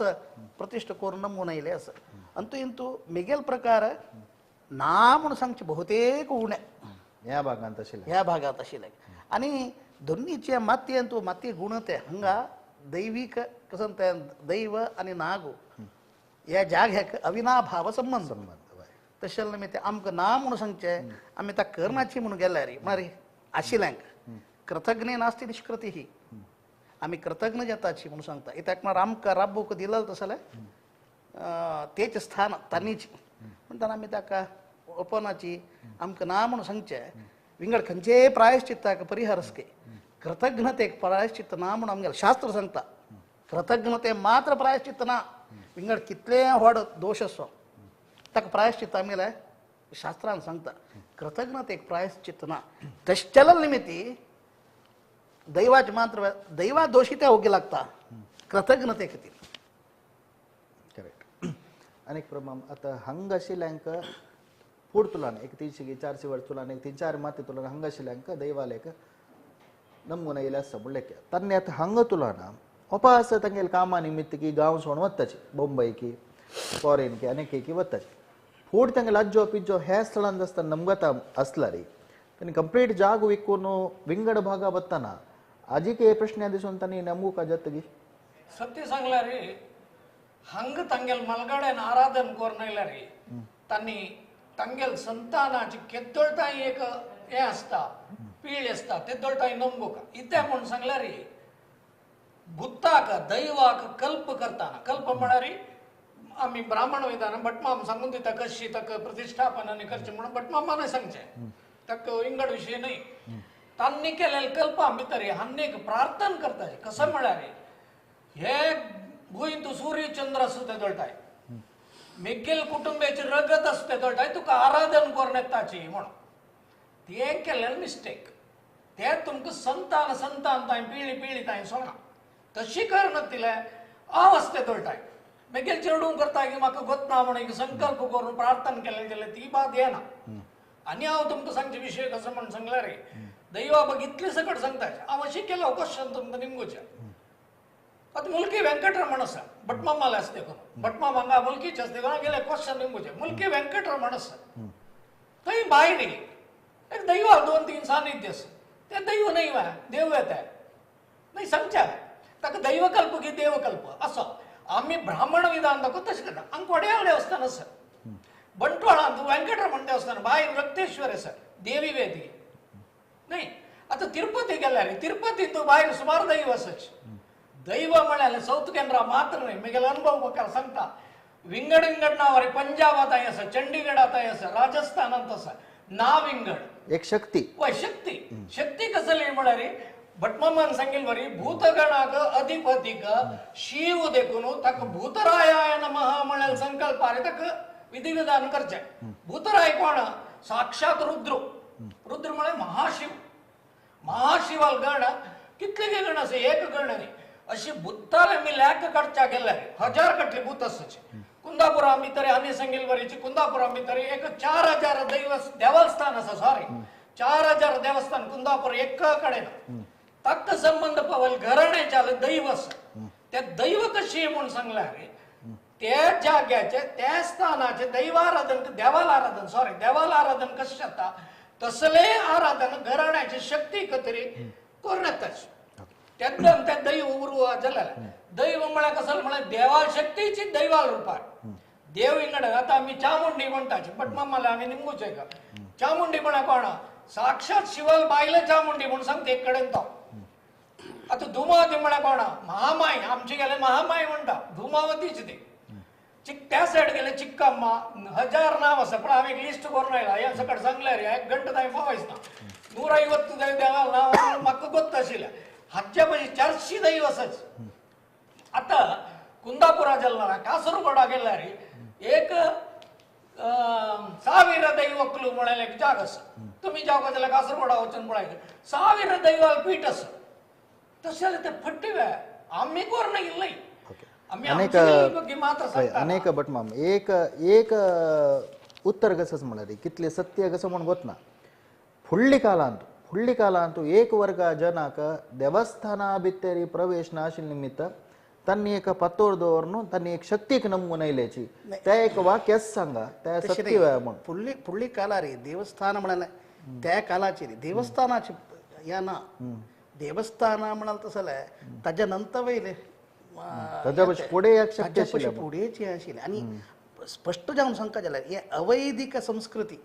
Speaker 3: प्रतिश्ठा करून नमून आयिल्लें आसा. अंतू इंतू मेगेल प्रकार ना म्हणून सांगचें बहुतेक उणें
Speaker 1: ह्या भागांत आशिल्लें
Speaker 3: ह्या भागांत आशिल्लें. आनी दोन्हीचे मातयेन तूं मातये गुण ते हांगा दैवीक कसं ते दैव आनी नागो ह्या जाग्याक अविनाभाव संबंध तशें निमित्त आमकां ना म्हणून सांगचें आमी त्या करनाची म्हणून गेल्यार म्हळ्यार आशिल्ल्यांक कृतज्ञ नास्ती निष्कृती ही आमी कृतज्ञ जाताची म्हणून सांगता. कित्याक म्हळ्यार आमकां राबूक दिलं तसलें तेच स्थान तांणीच म्हणटाना आमी ताका ओपनाची आमकां ना म्हणून सांगचें विंगड खंयचेय प्रायश्चित्ताक परिहरसके कृतज्ञतेक प्रायश्चित्त ना म्हणून आमगेलें शास्त्र सांगता. कृतज्ञते मात्र प्रायश्चित्त ना विंगड कितलें व्हड दोश आसो ताका प्रायश्चित्त आमगेलें शास्त्रान सांगता. कृतज्ञतेक प्रायश्चित्त ना तशें चलल निमित्ती दैवाचे मात्र दैवा दोशी त्या ओगी लागता कृतज्ञते खातीर.
Speaker 1: करेक्ट. आनी प्रमाण आतां हांगा आशिल्ल्यांक फूड तुलान एक 300 400 वर्स तुलान एक 3-4 माती तुलान हांगा आशिल्ल्यांक दैवालयक नमून आयिल्लें आसता म्हणलें तांणी आतां हांगा तुलाना ओपा आसा तांगेले कामा निमित्त की गांव सोडून वताची बोंबय की फॉरेन की आनी की वताचे फूड तांगे लाज्जो पिज्जो ह्या स्थळांत आसतना नमगता आसला रे तांणी कंप्लीट जाग विकून विंगड भागा वतना आजीक हे प्रश्न दिसून तांणी नमगू जातगी.
Speaker 2: सत्य सांगला रे हंग ತಂಗೆಲ್ ಮಲ್ಗಡೆನ ಆರಾಧನೆ ಕೋರ್ನೈಲ ರೀ ತನ್ನಿ ತಂಗೆಲ್ ಸಂತಾನಾची केद्दोळताय एक हें आसता पीळ आसता तेद्दोळताय नंबूक इत्याक म्हूण सांगला रे भुताक दैवाक कल्प करताना कल्प म्हळ्यार आमी ब्राह्मण वयताना भटमाम सांगून दिता कशी ताका प्रतिष्ठापन आनी करचें म्हणून भटमामानय सांगचें ताका विंगड विशय न्हय. तांणी केलेले कल्पा भितर हान्नेक प्रार्थना करता कसं म्हळ्यार हे भूंय तूं सूर्य चंद्र आसता ते दळटाय मेगेल कुटुंबाचे रगत आसता ते दळटाय तुका आराधन करून येताची म्हणून तें केलेलें मिस्टेक ते तुमकां संतान संतान तांय पिळी पिळी तांय सोडना तशी करना हांव आसता ते दळटाय मेगेल चेडूं करता की म्हाका गोतना म्हणून एक संकल्प करून प्रार्थना केलें जाल्यार ती बाद येना. आनी हांव तुमकां सांगचे विशय कसो म्हण सांगला रे दैवा बघितले सकट सांगता हांव अशें केलो क्वेश्चन तुमकां निमगोचें. आतां मुल्की वेंकटरमण आसा भटमामाले आसा देखून भटमाम हांगा मुल्कीचे आसा देखून हांव गेले क्वेश्चन निमगोचें. मुल्की वेंकटरमण आसा थंय भायर एक दैव दोन तीन सानिध्य आसा तें दैव न्हय देव येता न्हय सांगच्या ताका दैवकल्प की देवकल्प असो आमी ब्राह्मण विधान दाखोव तशें करता. हांगा कोडयाळ देवस्थान आसा बंटवाळांत वेंकटरमण देवस्थान भायर रक्तेश्वर आसा देवी वेदी न्हय. आतां तिरुपती गेल्यार तिरुपतींत भायर सुमार दैव आसाच. दैव म्हळ्यार सावथ केनरा मात्र न्हय म्हगेलो अनुभव म्हाका सांगता विंगड विंगड नांव रे पंजाबांत आसा चंडीगडांत आसा राजस्थानांत आसा नांव विंगड
Speaker 1: एक शक्ती
Speaker 2: वय शक्ती शक्ती कसली म्हळ्यार भटमामान सांगिल्ले वरी भूतगणाक अधिपतीक शिव देखून ताका भूतरायाय नमः म्हळ्यार संकल्प रे ताका विधी विधान करचें. भूतराय कोण साक्षात रुद्र रुद्र म्हळ्यार महाशिव महाशिवाल गण कितले गण आसा एक गण न्ही अशी भुत्ताले आमी लॅक काडच्या गेल्यार हजार काडले भूत आसाचे. कुंदापुरा भितर आनी सांगिल्ले वरीची कुंदापुरा भितर एक 4000 दैव देवस्थान आसा सॉरी 4000 देवस्थान कुंदापूर एका कडेन ताका संबंध पावल घराण्याच्या दैव आसा ते दैव कशी म्हूण सांगल्यार त्या जाग्याचे त्या स्थानाचे दैवाराधन देवाला आराधन सॉरी देवाला आराधन कशें जाता तसले आराधन घराण्याची शक्ती तरी करून येताच तेन्ना ते दैव उरू जालें. दैव म्हळ्यार कसं म्हळ्यार देवा शक्तीची दैवाल रुपार देव विंगड. आतां आमी चामुंडी म्हणटाची भटमामाले आमी निमगूचे का चामुंडी म्हळ्यार कोण साक्षात शिवाल बायले चामुंडी म्हूण सांगता एक कडेन तो. आतां धुमावती म्हळ्यार कोण महामाय आमचे गेले महामाय म्हणटा धुमावतीची ती त्या सायड गेले चिक्कम्मा हजार नाव आसा पण हांव एक लिस्ट करून आयला ह्या सकट सांगल्यार एक गंट तांय पावयना 150 देवा नांव म्हाका गोत्त आशिल्लें हाच्या पयलीं 400 दैव आसाच. आतां कुंदापुरा गेल्ला कासरगोडा गेल्यार एक 1000 दैवक्ಲು म्हळ्यार एक जाग आसा तुमी जावका जाल्यार कासरगोडा वचून पळय 1000 दैवाल पीठ आसा तशें जाल्यार ते फट्टी आमी कोर इल्लय
Speaker 1: अनेक अनेक भटमाम एक एक उत्तर कसंच म्हळ्यार कितले सत्य कसं म्हूण गोतना फुडली कालांत एक वर्ग जनाक देवस्थाना भितर प्रवेश नाशिल्ले निमित्त तांणी एक पत्तोर दवरून तांणी एक शक्तीक नमून आयल्याची त्या एक वाक्यच सांगा त्या सत्य म्हूण.
Speaker 3: फुडली फुडली कालार देवस्थान म्हळ्यार त्या कालाची देवस्थानाची या ना देवस्थाना म्हणाल तसं जाल्यार ताज्या नंतर वयले पुढेची आशिल्लें आनी स्पश्ट जावन सांगता जाल्यार हे अवैदिक संस्कृती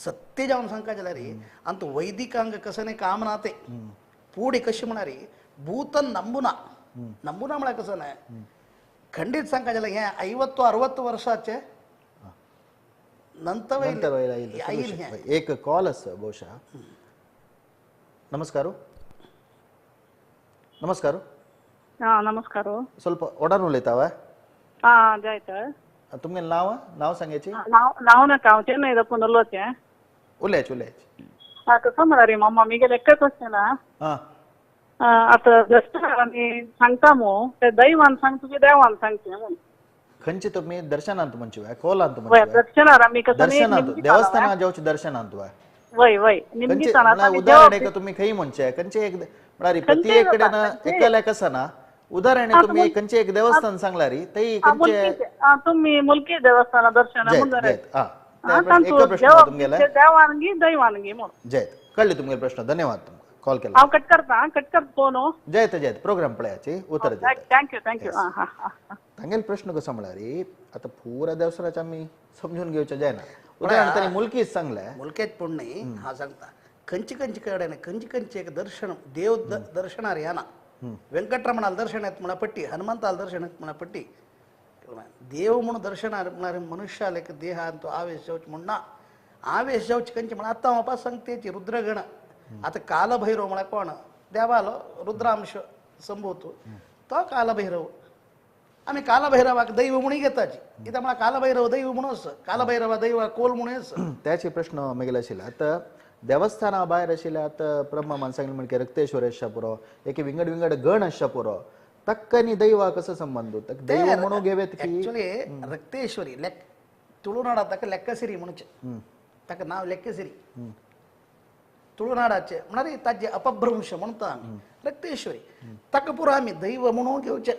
Speaker 3: सत्य जावन सांगता जाल्यार आनी तो वैदिकांक कसं काम ना ते पुढे कशें म्हळ्यार भूत नंबुना नंबुना म्हळ्यार कसं न्हय खंडीत सांगता जाल्यार हे 50-60 वर्साचे नंतर
Speaker 1: एक कॉल आसा बहुशः. नमस्कार नमस्कार.
Speaker 4: हां नमस्कार.
Speaker 1: ಸ್ವಲ್ಪ ಒಡನ್ उलयता
Speaker 4: हां जायत
Speaker 1: तुमगे नाव नाव सांगायची
Speaker 4: नाव नाव नाका हांव चेन्नय दाखोवन उलोवचें
Speaker 1: उलयाच उलयाच.
Speaker 4: आं कसो म्हळ्यार मामा मिगेलें एकच क्वेश्चन
Speaker 1: आं
Speaker 4: आतां दर्शनाक आमी सांगता मू ते दैवान सांगता की देवान सांगचें म्हूण
Speaker 1: खंयचे तुमी दर्शनांत म्हणचे कोलांत म्हणचे
Speaker 4: दर्शनार आमी कसं
Speaker 1: दर्शनांत देवस्थानात जावचे दर्शनांत
Speaker 4: वय वय निमगितान
Speaker 1: उदाहरण एक तुमी खंय म्हणचे खंयचे एक म्हळ्यार प्रत्येक कडेन एकल्या कसं ना उदाहरण तुम्ही खंयचे एक देवस्थान सांगला रे ते खंयचे
Speaker 4: तुम्ही मुलकी देवस्थान दर्शन देवानगी दैवानगी म्हणून.
Speaker 1: जयत कळले तुमगे प्रश्न, धन्यवाद तुमकां कॉल केला.
Speaker 4: हांव कट करता, कट करता फोन.
Speaker 1: जयत जयत प्रोग्राम पळयाची उतर.
Speaker 4: Thank you thank you.
Speaker 1: तांगेले प्रश्न कसो म्हळ्यार आतां पुरा देवसराचे आमी समजून घेवचें जायना. उदाहरण तांणी मुलकीच सांगलें,
Speaker 3: मुलकेच पूण न्ही हांव सांगता खंयचे खंयचे कडेन खंयचे खंयचे एक दर्शन देव दर्शनार येना. वेंकटरमणाल दर्शन येत म्हणा पट्टी, हनुमंताल दर्शन येत म्हणा पट्टी, देव म्हणून दर्शनार म्हळ्यार मनुष्याल एक देहान तो आवेश जावचे म्हण ना. आवेश जावचे खंयचे म्हण आतां हांव सांगतेची रुद्रगण. आतां कालभैरव म्हळ्यार कोण देवालो रुद्रांश संभवतो तो कालभैरव. आमी कालभैरवाक दैव म्हणून घेताची, कित्याक म्हळ्यार कालभैरव दैव म्हणून, कालभैरवा दैव कोल म्हणून.
Speaker 1: त्याचे प्रश्न मागीर आशिल्ले आतां देवस्थाना भायर आशिल्ले आतां ब्रह्मा सांगलें म्हणजे रक्तेश्वर आसच्या पुरो, एके विंगड विंगड गण आसच्या पुरो, ताका आनी दैवा कसो संबंध? दैव म्हणून घेवेत की
Speaker 3: एक्चुअली रक्तेश्वरी तुळुनाडात ताका लेक्कसिरी म्हणचे, ताका नांव लेक्कसिरी तुळुनाडाचे म्हळ्यार ताजे अपभ्रंश म्हणटा आमी रक्तेश्वरी. ताका पुरो आमी दैव म्हणून घेवचे.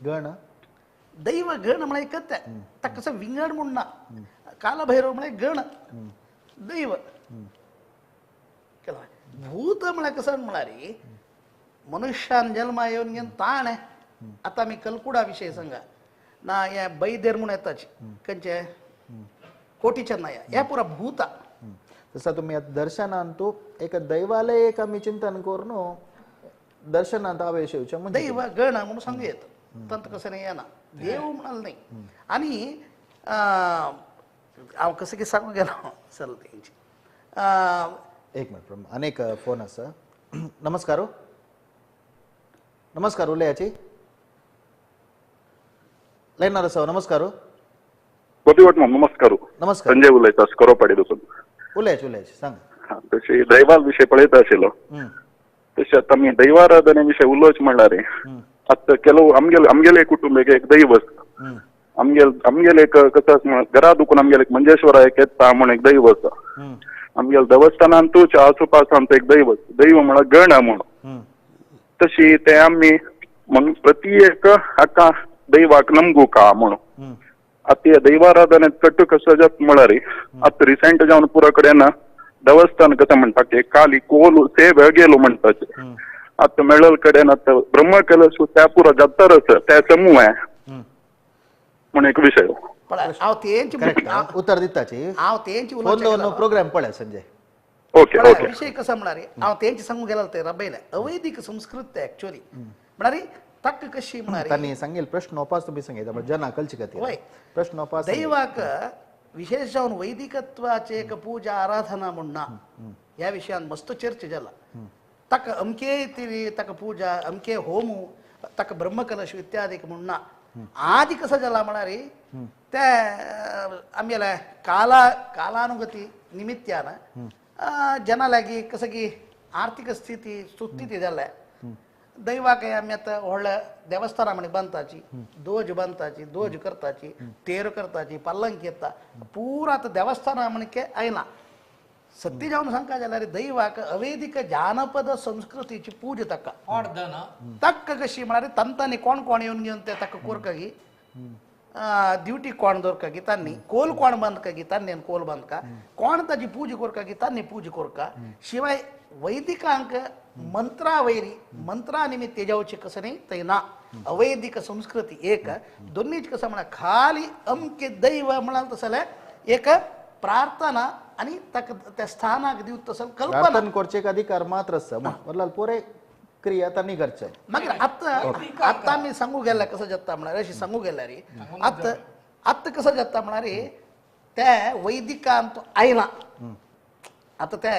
Speaker 1: गण
Speaker 3: दैव गण म्हळ्यार एकच, ताका कसो विंगड म्हूण ना. कालभैरव म्हळ्यार गण दैव. भूत म्हळ्यार कसं म्हळ्यार मनुष्यान जन्मा येवन घेवन ताणें आतां आमी कलकुडा विशय सांगा ना, हे बैदेर म्हूण येताची खंयचे कोटी चेन्नया हे पुरा भूता.
Speaker 1: तसं तुम्ही आतां दर्शनान तूं एक दैवालय एक आमी चिंतन करून दर्शनांत आवेश येवचें म्हणजे
Speaker 3: दैव गण म्हणून सांगू येता, तंत कसं नाही येना देव म्हणाल नाही. आनी हांव कसं की सांगू गेलो चल तेंची.
Speaker 1: एक मिनिट, अनेक फोन आसा. नमस्कार. नमस्कार, उलयाची लायनार आसा. नमस्कार.
Speaker 5: नमस्कार.
Speaker 1: नमस्कार,
Speaker 5: संजय उलयता कोरोपाडी पासून.
Speaker 1: उलयाची उलयाची सांग.
Speaker 5: तशी दैवा विशय पळयता आशिल्लो तशें आतां आमी दैवाराधने विशय उलोवचें म्हणल्यार आतां ಕೆಲವು आमगेले कुटुंब एक दैव आसा. आमगेले एक कसो आसा घरा दुखून आमगेले एक मंजेश्वरा एक येता म्हूण एक दैव आसा. आमगेले देवस्थानांतूच आसुपास आमचो एक दैव दैव म्हळ्यार गण म्हणून. तशी ते आमी म्हणून प्रति एक हाका दैवाक नमगुका म्हणून. आतां दैवाराधने कट्टू कसो जाता म्हळ्यार आतां रिसेंट जावन पुरा कडेन देवस्थान कसं म्हणटा की काली कोल सेव गेलो म्हणटाचे. आतां मेळल कडेन आतां ब्रह्म कलश त्या पुरा जात्तर त्या समूह म्हण एक विशय.
Speaker 3: हांव तेंच
Speaker 1: उतर दिताची
Speaker 3: हांव तेंच
Speaker 1: प्रोग्राम पळय संजय.
Speaker 5: Okay okay.
Speaker 3: विशय कसो म्हळ्यार हांव तेंच सांगू गेलो ते रबयले अवैदिक संस्कृत एक्चुअली म्हळ्यार ताका कशी म्हळ्यार
Speaker 1: तांणी सांगेल प्रश्न ओपास तुमी सांगता जना कलची खातीर प्रश्न ओपास
Speaker 3: दैवाक विशेष जावन वैदिकत्वाचे एक पूजा आराधना म्हूण ना ह्या विशयान मस्त चर्चा जाला. ताका अमके तिरी ताका पूजा अमके होमू ताका ब्रह्मकलश इत्यादी म्हूण ना. आदी कसं जाला म्हळ्यार ते आमगेले काला कालानुगती निमित्यान जना लागी कसं की आर्थिक स्थिती सुस्थिती जाल्या दैवाक आमी आतां व्हडल्या देवस्थाना म्हणी बांदताची ध्वज बांदताची ध्वज करताची तेर करताची पल्लंक येता पुरा आतां देवस्थाना म्हणके आयना. सत्य जावन सांगका जाल्यार दैवाक अवैदिक जानपद संस्कृतीची पूजा ताका ताका कशी म्हळ्यार तंतांनी कोण कोण येवन घेवन ते ताका कोरकागी ड्युटी कोण दवरकागी तांणी कोल कोण बांदकागी तांणी कोल बांदका कोण ताजी पूजा कोरकागी तांणी पूजा कोरका. शिवाय वैदिकांक मंत्रा वैरी मंत्रा निमित्त जावचे कसं न्ही थंय ना. अवैदिक संस्कृती एक दोन्हीच कसं म्हळ्यार खाली अमके दैव म्हणाल तसं जाल्यार एक प्रार्थना आनी ताका त्या स्थानाक दिवत तसं कल्पना
Speaker 1: करचे एक अधिकार मात्र आसता वरलाल पुरे क्रिया तांणी करचे.
Speaker 3: मागीर आतां आतां आमी सांगू गेल्यार कसं जाता म्हळ्यार अशें सांगू गेल्यार आतां आतां कसं जाता म्हळ्यार ते वैदिकांत आयला आतां ते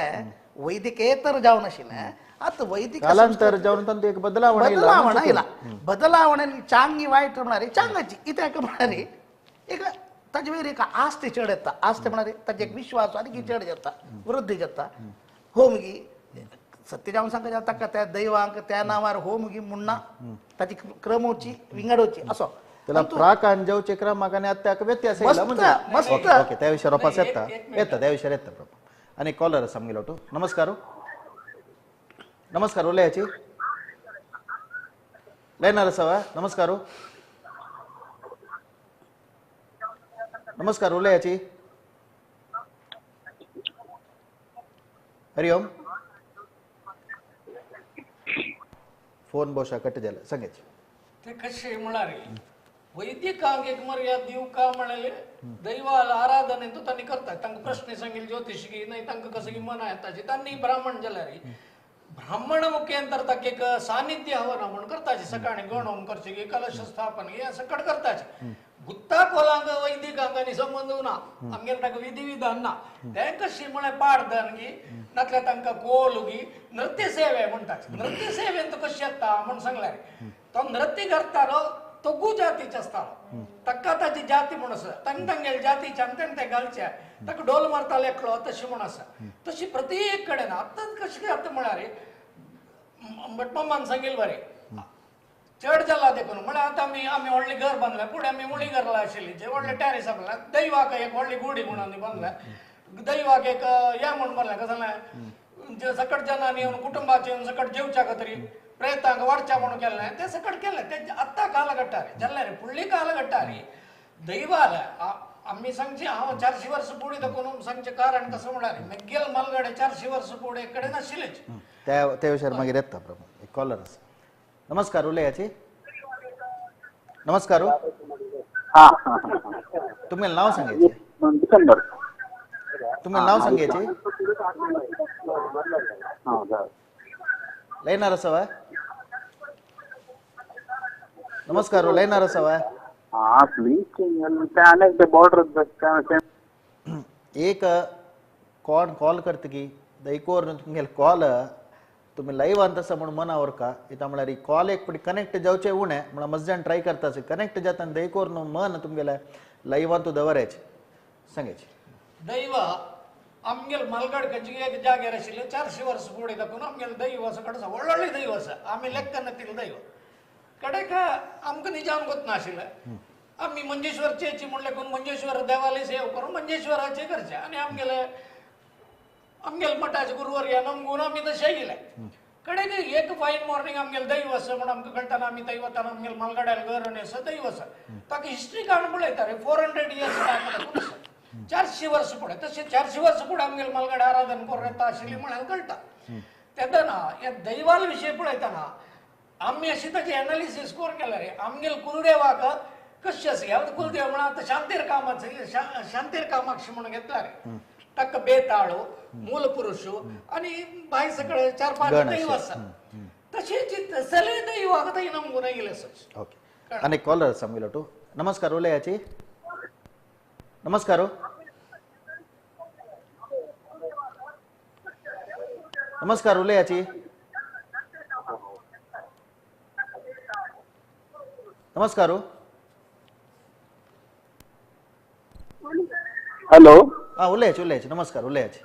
Speaker 3: वैदिकेतर जावन आशिल्लें आतां वैदिक
Speaker 1: कालांतर जावन तांतूं एक बदलावण
Speaker 3: बदलावण आयला. बदलावण चांगी वायट म्हळ्यार चांगाची कित्याक म्हळ्यार एक ताजे वयर एक आस्ते चड येता आस्ते म्हळ्यार ताजे एक विश्वास आनी चड जाता वृद्धी जाता. होमगी सत्य जावन सांगता ताका त्या दैवांक त्या नांवार होमगी म्हूण ना ताची क्रमोची विंगडोची असो
Speaker 1: त्याला प्राक आणि जावचे क्रमाक आनी आत्याक व्यत्यास येयला
Speaker 3: मस्त.
Speaker 1: ओके त्या विशयार वापस येता येता त्या विशयार येता प्रॉपर. आनी कॉलर आसा आमगेलो तूं. नमस्कार. नमस्कार, उलयाची लायनार आसा. नमस्कार. नमस्कार, उलयाची. हरिओम. फोन बहुशा कट जाला. सांगायचे
Speaker 2: ते कशे म्हळ्यार वैदिकांक एक मर्याद दिवका म्हळ्यार दैवाला आराधने तो तांणी करतात. तांकां प्रश्न सांगील ज्योतिषी नाही, तांकां कसं की मना येताची तांणी ब्राह्मण जाल्यार ब्राह्मण मुख्यांतर ताका एक सानिध्य हवं ना म्हणून करताची. सकाळी गण करचे की कलश स्थापन हे सकट करताचे. गुत्ता कोलांक वैदिकांक आनी संबंद ना, आमगेले ताका विधी विधान ना. तें कशी म्हळ्यार पाडदान गी नातल्यार तांकां कोल गी नृत्य सेवे म्हणटात. नृत्य सेवेन तो कशी येता म्हूण सांगल्यार तो नृत्य करतालो तो गु जातीचे आसतालो. ताका ताची जाती म्हूण आसा, तांकां तांगेले जातीचे आनी तेणें ते घालचे, ताका डोल मारतालो एकलो तशी म्हूण आसा. तशी प्रत्येक कडेन आतां कशें जाता म्हळ्यार भटमामान सांगील बरें चड जाला देखून म्हळ्यार आतां आमी आमी व्हडलें घर बांदलें, फुडें आमी मुळी घरला आशिल्ली जे व्हडलें टॅरिस बांदलें, दैवाक एक व्हडली गुडी म्हणून बांदलें, दैवाक एक हें म्हूण बांदलें. कसलें जे सकट जनांनी येवन कुटुंबाचे येवन सकट जेवच्या खातीर प्रेतांक वाडच्या म्हणून केलें तें सकट केलें. तें आतां कालघट्टार जाल्यार फुडली कालघट्टार दैवाल आमी सांगची हांव 400 वर्सां फुडें देखून सांगचें कारण कसं म्हळ्यार मेगेल मालगाडे 400 वर्सां फुडें कडेन आशिल्लेच.
Speaker 1: त्या विशयार मागीर येता प्रभू. एक कॉलर आसा. नमस्कार, उलयाची. नमस्कार. तुम्ही नाव सांगायचे. तुम्ही नाव सांगायचे. लायनार आसा. नमस्कार, लायनार आसा. एक कोण कॉल करता की दैकोर तुमगेले कॉल तुम्ही लायव्हांत आसा म्हूण मना व्हरका. इता म्हळ्यार कॉल एक फावटी कनेक्ट जावचें उणें म्हळ्यार मज्जान ट्राय करता आसा. कनेक्ट जाता आनी दैकोर न्हू मन तुमगेलें लायव्हांत दवरायचें. सांगायचें.
Speaker 2: दैव आमगेले मालगाड खंयचे एक जाग्यार आशिल्लें 400 वर्सां फुडें दाखोवन आमगेलें दैव आसा कडेन व्हडले दैव आसा, आमी लेखतना दैव कडेक आमकां निजाम गोत नाशिल्लें. आमी मंजेश्वरचेची म्हणलें कोण मंजेश्वर देवालय सेव करून मंजेश्वराचे करचें आनी आमगेले आमगेले मठाचे गुरुवर्य नमगून आमी तशें गेले. कडेक एक फायन मॉर्निंग आमगेले दैव आसा म्हूण आमकां कळटाना आमी थंय वताना आमगेले मालगाड्यार घर आनी आसा दैव आसा. ताका हिस्ट्री काडून पळयता रे 400 इयर्स बॅक आसा, 400 वर्सां फुडें. तशें 400 वर्सां फुडें आमगेले मालगाड्या आराधन करून येता आशिल्ली म्हणून कळटा. तेन्ना ह्या दैवाल विशय पळयतना आमी अशी ताची एनालिसीस करून केल्यार रे आमगेले कुलदेवाक कशें आसा. ह्या कुलदेव म्हणा आतां शांतीर कामाचो शांतीर कामाक्षी म्हणून घेतला रे. ताका बेताळो मूल पुरुष आनी भायर सगळे 4-5 दैव आसा. तशेंच सगळे दैवाक थंय नमगून येयले आसा.
Speaker 1: ओके, आनी कॉलर आसा आमगेलो टू. नमस्कार, उलयाची. नमस्कार. नमस्कार, उलयाची. नमस्कार.
Speaker 5: हॅलो.
Speaker 1: हा, उलयाची उलयाची. नमस्कार, उलयाची.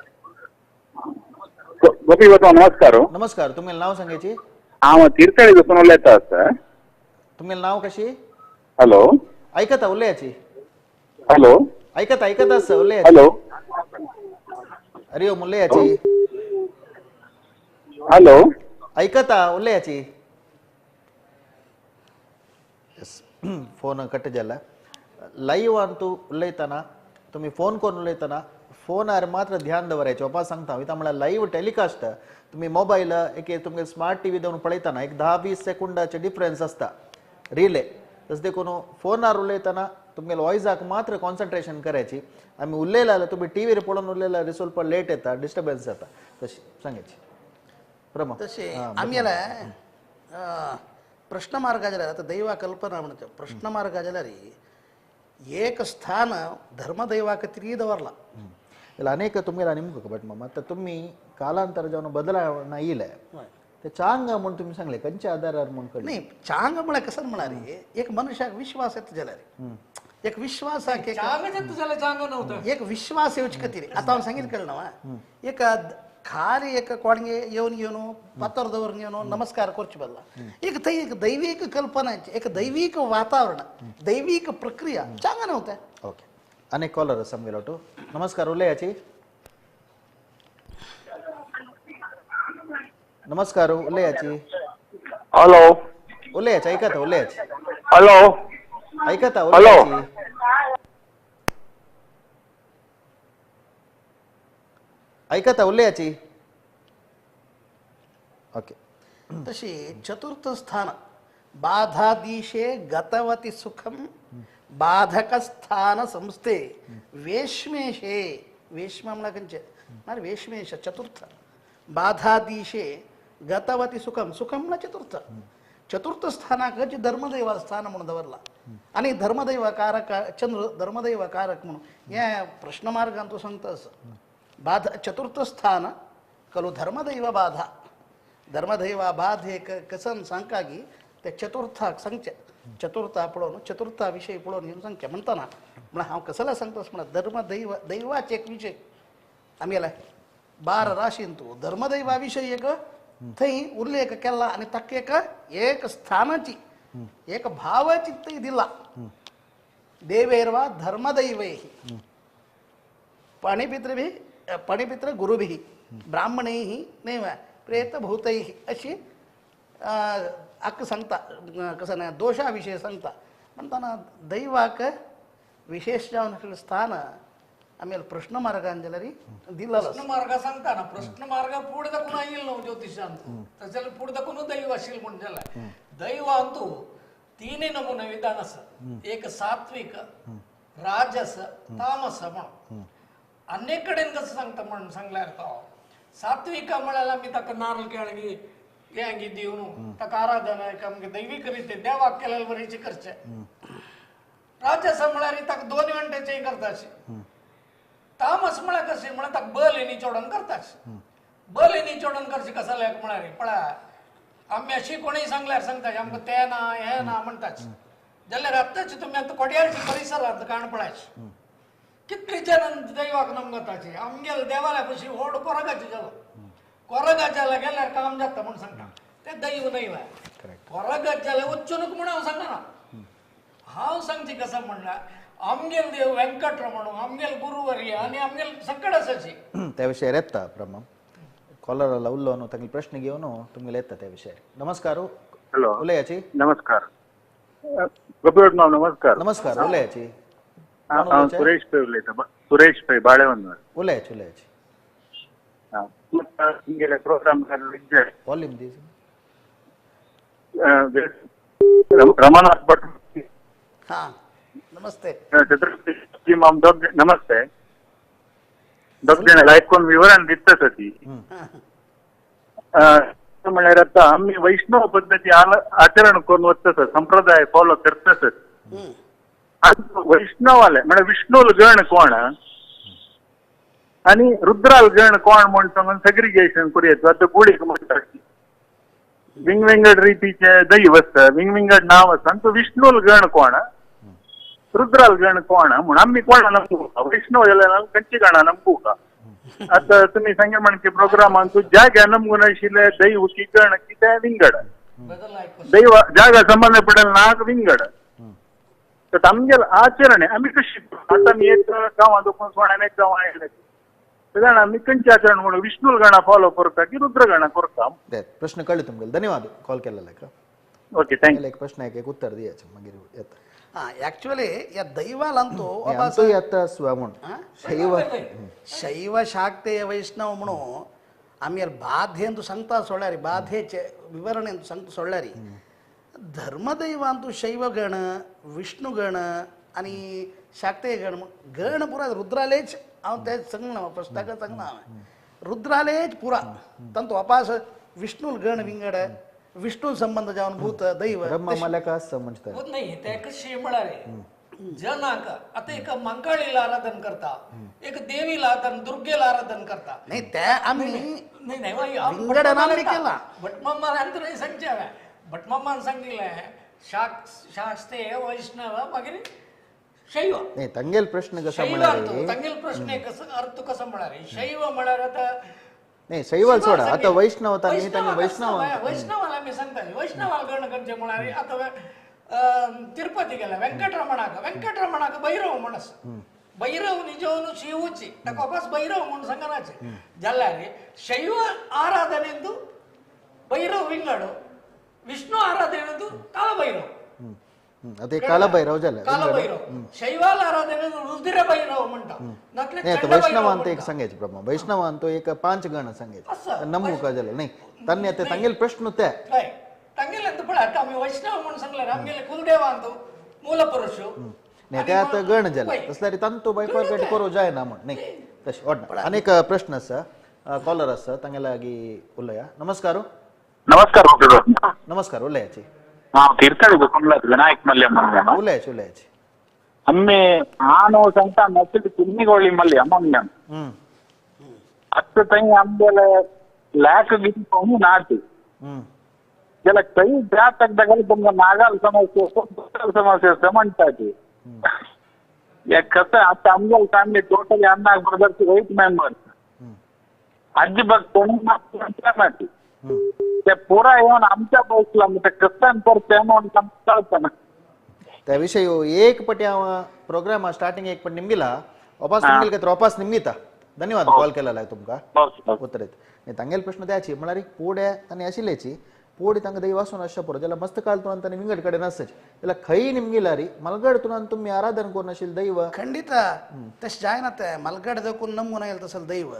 Speaker 5: गोपी बाबा नमस्कार.
Speaker 1: नमस्कार, तुम्ही नाव सांगायची.
Speaker 5: हांव तीर्थळी बसून उलयता आसा.
Speaker 1: तुम्ही नाव कशी.
Speaker 5: हॅलो.
Speaker 1: ऐकता उलयाची.
Speaker 5: हॅलो.
Speaker 1: ऐकता ऐकता आसा उलयाची.
Speaker 5: हॅलो.
Speaker 1: हरी ओम, उलयाची.
Speaker 5: हॅलो.
Speaker 1: ऐकता उलयाची. फोन कट जाला. लायव्ह अंतू उलयतना तुम्ही फोन करून उलयतना फोनार मात्र ध्यान दवरायचें. बाबा सांगता इतां म्हळ्यार लायव्ह टेलिकास्ट तुम्ही मोबायल एक तुमगे स्मार्ट टीव्ही दवरून पळयतना एक 10-20 सेकंडाचे डिफरन्स आसता रिले. तशें देखून फोनार उलयतना तुमगेले वॉयसाक मात्र कॉन्सन्ट्रेशन करायची. आमी उलयला जाल्यार तुमी टीव्हीर पळोवन उलयला जाल्यार ಸ್ವಲ್ಪ लेट येता, डिस्टर्बन्स जाता. तशी सांगायची प्रमा.
Speaker 3: तशें आमगेले प्रश्न मार्ग जाल्यार आतां दैवा कल्पना म्हणटा प्रश्न मार्ग जाल्यार एक स्थान धर्मदैवाक तिरी दवरला.
Speaker 1: ಇಲ್ಲ ಅನೇಕ तुमगेला निमको बट मामा आतां तुमी कालांतर जावन बदलावण येयले ते चांग म्हूण तुमी सांगले खंयच्या आधारार म्हूण कळ्ळें?
Speaker 3: न्ही, चांग म्हळ्यार कसं म्हळ्यार एक मनुष्याक विश्वास येता जाल्यार एक विश्वासाक एक विश्वास येवचे खातीर आतां हांव सांगीत कळना एक खाली एक कोणगे येवन घेवन पातर दवरून घेवन नमस्कार करचे बदला एक थंय एक दैवीक कल्पना, एक दैवीक वातावरण, दैवीक प्रक्रिया चांग नव्हत्या.
Speaker 1: ओके, अनेक कॉलर आसा आमगेलो टू. नमस्कार, उलयाची. नमस्कार, उलयाची.
Speaker 5: हॅलो.
Speaker 1: उलयाच आयकता उलयाच.
Speaker 6: हॅलो
Speaker 1: आयकता
Speaker 6: हॅलो.
Speaker 1: आयकता उलयाची. ओके.
Speaker 3: तशी चतुर्थ स्थान बाधाधीशे गतवती सुखम बाधकस्थान संस्थे वेश्मेशे वेश्म म्हळ्यार खंयचें म्हळ्यार वेश्मेश चतुर्थ बाधाधीशे गतवती सुखम सुखम म्हळ्यार चतुर्थ चतुर्थ स्थानाक जे धर्मदैव स्थान म्हणून दवरला आनी धर्मदैव कारक चंद्र धर्मदैव कारक म्हणून हे प्रश्न मार्गान तो सांगता असं बाधा चतुर्थ स्थान खलु धर्मदैव बाधा धर्मदैव बाधे कसन सांगका की ते चतुर्थाक सांगचे चतुर्था पळोवन चतुर्था विशय पळोवन घेवन सांगचे म्हणटाना म्हळ्यार हांव कसला सांगता म्हळ्यार धर्मदैव दैवाचे एक विशय आमगेले 12 राशींतू धर्मदैवा विशय एक थंय उल्लेख केला आनी ताका एक एक स्थानाची एक भावाची थंय दिला देवैर्वा धर्मदैवैः पाणिपितृभिः पाणिपितृ गुरुभिः ब्राह्मणैः नैव प्रेतभूतैः अशी अक्क सांगता कसं ना दोशा विशय सांगता म्हणताना दैवाक विशेष जावन स्थान आम्ही प्रश्न मार्गान जाल्यार दिला.
Speaker 2: प्रश्न मार्ग सांगता ना प्रश्न मार्ग फुडें दाखून आयिल्लो न्हू ज्योतिशांत तशें जाल्यार फुडें दाखून दैव आशिल्लें म्हूण जाल्यार दैवांतू तीनय नमुने विधान आसा एक सात्विक राजस तामस म्हणून अनेक कडेन कसं सांगता म्हणून सांगल्यार तो सात्विक म्हळ्यार आमी ताका नारळ केळंगी हेंगी दिवन ताका आराधना आमगे दैवीक रिते देवाक केल्यार बरीची करचें. राजस म्हळ्यार ताका 2 घंट्याचें करता अशें. तामस म्हळ्यार कशें म्हळ्यार ताका बल निचोडून करता बल निचोडून करचें कसलें म्हळ्यार पळय आमी अशी कोणीय सांगल्यार सांगता आमकां तें ना हें ना म्हणटाच जाल्यार आत्ताच तुमी आतां कोडयाळच्या परिसरांत काण पळयाच कितले जण दैवाक नमगताचे आमगेले देवाल्या पशी व्हड कोरगाचे जालो कोरगाच्याला गेल्यार काम जाता म्हूण सांगता तें दैव न्हय कोरगाच जाल्यार वचूं नको म्हूण हांव सांगना. हांव सांगचें कसं म्हणल्यार आमगेल देव वेंकटरमण आमगेल गुरुवर्य आनी आमगेल सकड आसाची
Speaker 1: त्या विशयार येता ब्रह्म कॉलराला उल्लो न्हू तांगेले प्रश्न घेवन तुमगेले येता त्या विशयार. नमस्कार.
Speaker 6: हॅलो
Speaker 1: उलयाची.
Speaker 6: नमस्कार गोपीभट माम. नमस्कार.
Speaker 1: नमस्कार उलयाची.
Speaker 6: हांव सुरेश पै उलयता. सुरेश पै बाळेवंदर.
Speaker 1: उलयाची उलयाची.
Speaker 6: तुमगेले प्रोग्राम
Speaker 1: वॉल्यूम दी.
Speaker 6: रमानाथ भट.
Speaker 3: हां नमस्ते.
Speaker 6: चतुर्थी माम दोग नमस्ते. दोग जाण आयकून विवरण दिता सती म्हळ्यार आतां आमी वैष्णव पद्दती आचरण करून वचता संप्रदाय फॉलो करता सर. वैष्णवाले म्हळ्यार विष्णूल गण कोण आनी रुद्राल गण कोण म्हूण सांगून सेग्रिगेशन करूं आतां गुडीक म्हणटा विंगविंगड रितीचे दैव आसता विंगविंगड नांव आसता आनी तो विष्णूल गण कोण रुद्राल गण कोण म्हूण आमी कोणा नमकूका वैष्णव जाल्यार खंयची गणा नमकूका. आतां तुमी सांगे म्हणचे प्रोग्रामान तूं जाग्या नमकून आशिल्ले दैव की गण कितें विंगड दैव जागा संबंद पडल नाक विंगड तर आमगेले आचरण आमी कशी आतां आमी एक गांवांत वचून सोण्यान एक गांवां आयले जाणा आमी खंयचें आचरण म्हणून विष्णूल गणा फॉलो करता की रुद्रगणा करता.
Speaker 1: प्रश्न कळ्ळे तुमगेले. धन्यवाद कॉल केल्ल्याक.
Speaker 6: Okay thank you.
Speaker 1: एक प्रश्न एक उत्तर दियाचे मागीर येता.
Speaker 3: हां ॲक्च्युअली या दैवालांतू
Speaker 1: शैव
Speaker 3: शैव शाक्तेय वैष्णव म्हणून आमी बाधे अंतू सांगता सोडल्यार बाधेचे विवरण अंतू सांगता सोडल्यार धर्मदैवांतू शैवगण विष्णुगण आनी शाक्तेय गण गण पुरा रुद्रालेच हांव तें सांगना प्रश्नाक सांगना हांवें रुद्रालेच पुरा तांतू अपास विष्णूल गण विंगड विष्णू संबंध जावन भूत दैव
Speaker 2: नाही ते कशें म्हळ्यार जनाक आतां एक मंकाळीला आराधन करता एक देवीला आराधन दुर्गेला आराधन करता
Speaker 3: नाही ते आमी
Speaker 2: नाही नाही
Speaker 3: केला
Speaker 2: भटमामान अंतर सांगचें हांवें भटमामान सांगिल्लें शास्त्रीय वैष्णव मागीर शैव.
Speaker 1: नाही तांगेल प्रश्न कसा म्हळ्यार
Speaker 2: तांगेल प्रश्न अर्थ कसो म्हळ्यार शैव म्हळ्यार आतां
Speaker 1: नाही शैवाल सोडा आता वैष्णव वैष्णव
Speaker 2: वैष्णवाला मी सांगता वैष्णवाल गण खंयचे म्हळ्यार आतां तिरुपती गेल्या वेंकटरमणाक वेंकटरमणाक भैरव म्हण आसा भैरव निजोवन शिवची ताका अपास भैरव म्हूण सांगनाचे जाल्यार शैव आराधनेंतू भैरव विंगड विष्णू आराधनेंतु कालभैरव.
Speaker 1: ते कालभैरव जाले.
Speaker 2: कालभैरव शैवाल आराधनेंतु रुद्र भैरव म्हणटा.
Speaker 1: वैष्णवांत एक सांगायचे प्रमाण वैष्णवांत एक 5 गण सांगायचे नमूका जाले नाही तांणी आता तांगेले प्रश्न ते
Speaker 2: तांगेले पळय आतां आमी वैष्णव म्हूण सांगल्यार आमगेले कुलदेवांतु मूलपुरुष
Speaker 1: नाही ते आता गण जाले तसल्यार तांतू बायफर्केट करूं जायना म्हण नाही तशें वाटना. आनी एक प्रश्न आसा कॉलर आसा तांगे लागीं उलया. नमस्कार.
Speaker 7: नमस्कार.
Speaker 1: नमस्कार. उलयाची.
Speaker 7: हांव तीर्थळी विनायक मल्य म्हणून.
Speaker 1: उलयाची उलयाची.
Speaker 7: आम्ही हांव सांगता मसली किन्निगोळी मल्य म्हणून ಅತ್ತ ತೈ ಆಮೇಲೆ ಲ್ಯಾಕ್ ಗಿಂತ ನಾಟಿ ಎಲ್ಲ ಕೈ ಜಾತಕದಾಗ तुमका नागाल समस्या समस्या म्हणटाची. कसं आता आमगेले फॅमिली टोटली अण्णा ब्रदर्स 8 मेंबर्स आजी बघ कोणी ते पुरा येऊन आमच्या बसला मग ते कसं करते म्हणून कळतं.
Speaker 1: त्या विषय एक पटी हांव प्रोग्राम स्टार्टिंग एक पट निमगिला वापस निमगिल तर वापस निमगिता. धन्यवाद कॉल केलेला आहे तुमका उत्तर येत. तांगेले प्रश्न द्याची म्हळ्यार पोड्या तांणी आशिल्ल्याची पोडी तांकां दैव आसून आसच्या पुरो जाल्यार मस्त काळ तुळान तांणी विंगड कडेन आसची जाल्यार खंय निमगिला री मलगड तुळान तुमी आराधन करून आशिल्लें दैव
Speaker 3: खंडित तशें जायना. ते मलगड देखून नमून येयलें तसलें दैव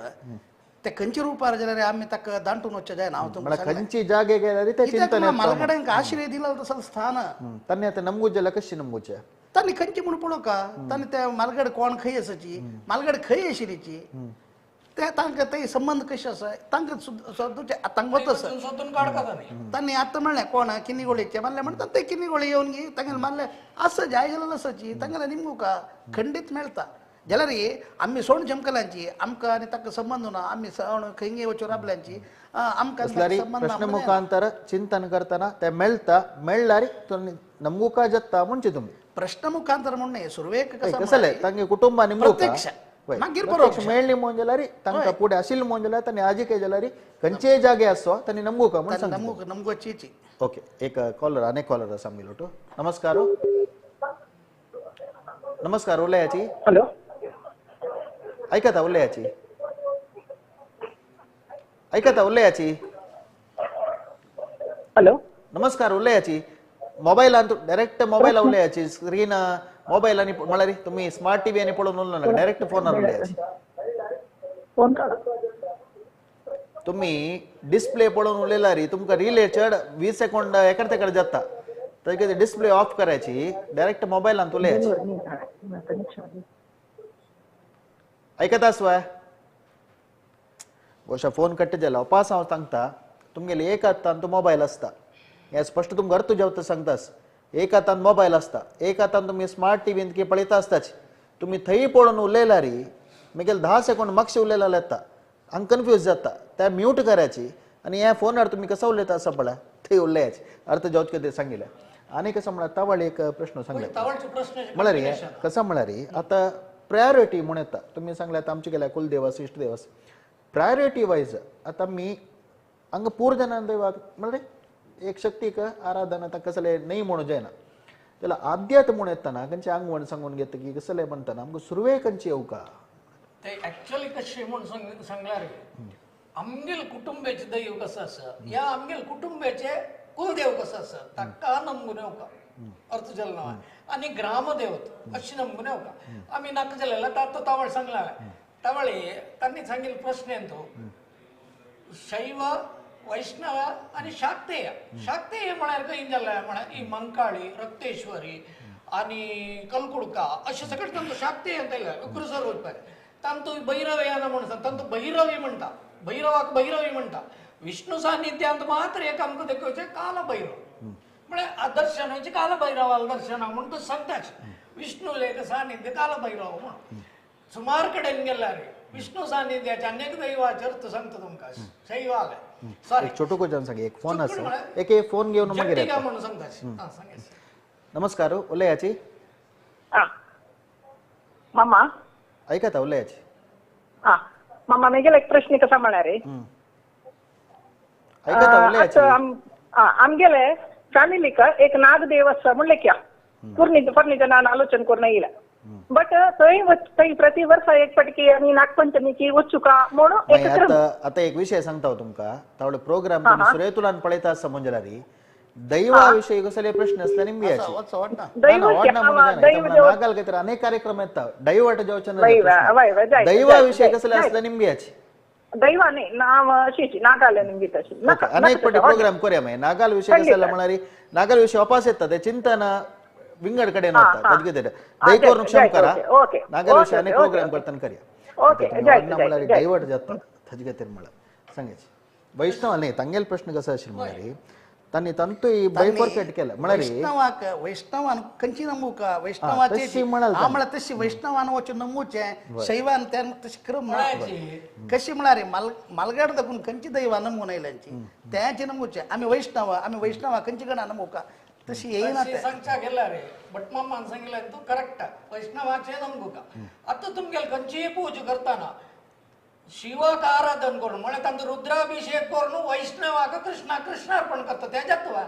Speaker 3: ते खंयच्या रुपार जाल्यार आमी ताका दांटून वचचें जायना. हांव तुमकां
Speaker 1: खंयची जागे गेल्यार ते चिंतन
Speaker 3: मलगड्यांक आश्रय दिला तसलें स्थान
Speaker 1: तांणी आतां नमगूच जाल्यार कशी नमगूचें
Speaker 3: तांणी खंयची म्हूण पळोवका तांणी ते मालगड कोण खंय आसाची मालगड खंय आशिल्लीची ते तांकां ते संबंद कशे आसा तांकां तांकां वता
Speaker 2: सोदून काडटा.
Speaker 3: तांणी आतां म्हणलें कोण किन्निगोळीचे मारलें म्हणटा ते किन्निगोळी येवन गी तांगेले मारलें आसा जाय जाल्यार आसाची तांगेले निमगुका खंडीत मेळटा. जाल्यार आमी सोण जमकल्यांची आमकां आनी ताका संबंद ना आमी सण खंय वचून राबल्यांची आमकां
Speaker 1: प्रश्न मुखांतर चिंतन करतना ते मेळटा मेळ्ळ्यार नमगुका जत्ता म्हणचे तुमी
Speaker 3: प्रश्न मुखांतर म्हणणे सुरवेक
Speaker 1: कसले तांगे कुटुंबा
Speaker 3: प्रत्यक्ष मागीर परोक्ष
Speaker 1: मेळ्ळी म्हण जाल्यार तांकां फुडें आशिल्लें म्हण जाल्यार तांणी आजी जाल्यार खंयचेय जागे आसो तांणी नमगुका म्हण सांगता.
Speaker 3: नमगुची.
Speaker 1: ओके एक कॉलर अनेक कॉलर आसा आमगेलो तो. नमस्कार. नमस्कार. उलयाची.
Speaker 4: हॅलो.
Speaker 1: ऐकता उलयाची. ऐकता उलयाची.
Speaker 4: हॅलो.
Speaker 1: नमस्कार. उलयाची. मोबायलान डायरेक्ट मोबायल उलयाची स्क्रीन मोबायल आनी म्हळ्यार तुमी स्मार्ट टीव्ही आनी पळोवन उरलो ना डायरेक्ट फोनार उलयाची. तुमी डिस्प्ले पळोवन उलयला री तुमकां रिले चड 20 सेकंड एकर तेकर जाता तर डिस्प्ले ऑफ करायची डायरेक्ट मोबायलान उलयाची. ऐकता आसवाय गोशा फोन कट जाला. उपास हांव सांगता तुमगेले एक हातान तो मोबायल आसता हें स्पश्ट तुमकां अर्थ जेवता सांगतास. एक हातान मोबायल आसता एक हातान तुमी स्मार्ट टीव्हीन की पळयता आसताच तुमी थंय पळोवन उलयला री मागीर 10 सेकंड मातशें उलयला येता हांगा कन्फ्यूज जाता त्या म्यूट करायची आनी ह्या फोनार तुमी कसो उलयता आसा पळय थंय उलयाची अर्थ जावच कितें सांगिल्लें. आनी कसो म्हळ्यार तावळ एक प्रश्न सांगले म्हळ्यार कसो म्हळ्यार आतां प्रायोरिटी म्हूण येता तुमी सांगले आतां आमचे गेल्या कुलदेव आसा इश्टदेव आसा प्रायोरिटी वायज आतां आमी हांगा पूर जाणां देवाक म्हळ्यार एक शक्तीक आराधना आतां कसलें न्हय म्हणूं जायना जाल्यार आद्यात म्हूण येतना खंयचें आंगवण सांगून घेता की कसलें म्हणटना आमकां सुरवेक खंयची येवका
Speaker 2: ते ऍक्च्युअली कशें म्हूण सांगल्यार आमगेल कुटुंबाचे दैव कसं आसा या आमगेल कुटुंबाचे कुलदेव कसं आसा ताका नमगून येवका अर्थ जालो ना आनी ग्रामदेवत अशें नमगून येवका. आमी नाका जालें तातो तावळ सांगला तावळी तांणी सांगिल्लो प्रश्न तो शैव वैष्णव आणि शाक्तेय. शाक्तेय म्हळ्यार खंय जालें म्हळ्यार ही मंकाळी रक्तेश्वरी आनी कलकुडका अशें सगळें तांचो शाक्तेय उक्रुसर वचपाक तांतू भैरव येना म्हूण सांग तांतू भैरवी म्हणटा भैरवाक भैरवी म्हणटा. विष्णू सानिध्यांत मात्र एक आमकां दाखोवचें कालभैरव म्हळ्यार दर्शनाचें कालभैरवाल दर्शना म्हूण तो सांगताच विष्णू एक सानिध्य कालभैरव म्हणून सुमार कडेन गेल्यार विष्णू सानिध्याचे अनेक दैवाचे अर्थ सांगता तुमकां शैवाल सॉरी
Speaker 1: छोटो कोचान सांग एक फोन आसा एक फोन घेवन मागीर
Speaker 2: म्हणून सांगता.
Speaker 1: नमस्कार. उलयाची.
Speaker 4: मामा
Speaker 1: ऐकता उलयाची.
Speaker 4: मामा मागीर एक प्रश्न कसा म्हळ्यार
Speaker 1: ऐकता उलयाची.
Speaker 4: आमगेले फॅमिलीक एक नागदेव आसा म्हणलें क्या फर्निचर आलोचन करून येयला बट थंय थंय प्रति वर्सा एक पटकी आमी नागपंचमीची वचुका म्हणून
Speaker 1: आता एक विषय सांगता तुमकां तावडे प्रोग्राम तुमी सुरवेतुलान पळयता आसा म्हणजे दैवा विषयी कसले प्रश्न असले निमगे नागाल काय अनेक कार्यक्रम येतात डायवर्ट जावचे दैवा विषयी कसले असले निमगे
Speaker 4: दैवा नाही नाव अशीची नागाल निमगी तशी
Speaker 1: अनेक पटी प्रोग्राम करूया मागीर नागाल विषय कसले म्हळ्यार नागाल विषय वापस येता ते चिंतन विंगड कडेन वता तदगीत दय करून क्षम करा नागाल विषय अनेक प्रोग्राम करताना करया म्हळ्यार डायवर्ट जाता तजगतीर म्हळ्यार सांगायचे वैष्णव न्ही तांगेल प्रश्न कसो आशिल्लो म्हळ्यार तांणी तांतूय बायफर्केट केला म्हळ्यार
Speaker 3: वैष्णवाक वैष्णवान खंयची नमूका वैष्णवाचे म्हळ्यार तशी वैष्णवान वचून नमूचे शैवान त्यान तशी क्रम कशी म्हळ्यार मालगाड दाखून खंयची दैवा नमून आयल्यांची त्याची नमूचे आमी वैष्णव आमी वैष्णवा खंयची गणा नमूका तशी येयना
Speaker 2: सांगच्या गेला रे भटमामान सांगितलं तू करेक्ट वैष्णवाचे नमूका आता तुमगेल खंयचीय पूजा करताना शिवाक आराधन करून म्हळ्यार तांचो रुद्राभिषेक करून वैष्णवाक कृष्णा कृष्णार्पण करता तें जाता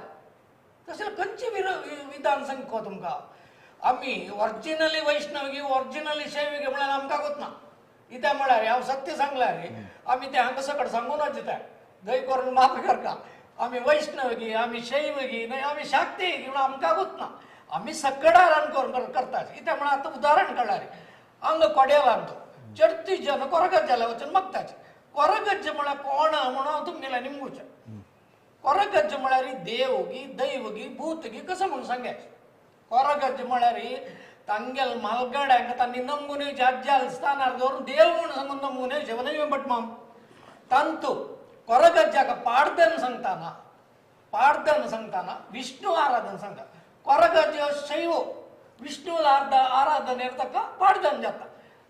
Speaker 2: तशें खंयची विधान सांगता तुमकां आमी ओरिजिनली वैष्णवी ओरिजिनली शैवी म्हळ्यार आमकां गोतना कित्याक म्हळ्यार हांव सत्य सांगल्यार आमी तें हांगा सकट सांगूनच दिता दय करून माफ करता आमी वैष्णवी आमी शैवगी न्हय आमी शाक्ती म्हणून आमकां गोतना आमी सकड आराधन करून करता कित्याक म्हळ्यार आतां उदाहरण कळ्ळां रे हांगा कोड्याला आमचो चडती जन कोरगज्जाला वचून मागताचे कोरगज्ज म्हळ्यार कोण म्हणून तुमगेल्या निमगुचे कोरगज्ज म्हळ्यार देवगी दैवगी भूतगी कसं म्हणून सांगायचे कोरगज्ज म्हळ्यार तांगेल मालगड्यांक तांणी नमून येवचे आज्याल स्थानार दवरून देव म्हणून सांगून नमून येवचे न्हय भटमाम तांतू कोरगज्जाक पाडदन सांगताना पाडदन सांगताना विष्णु आराधन सांगता कोरगज्ज शैव विष्णु आराधन ताका पाडदन जाता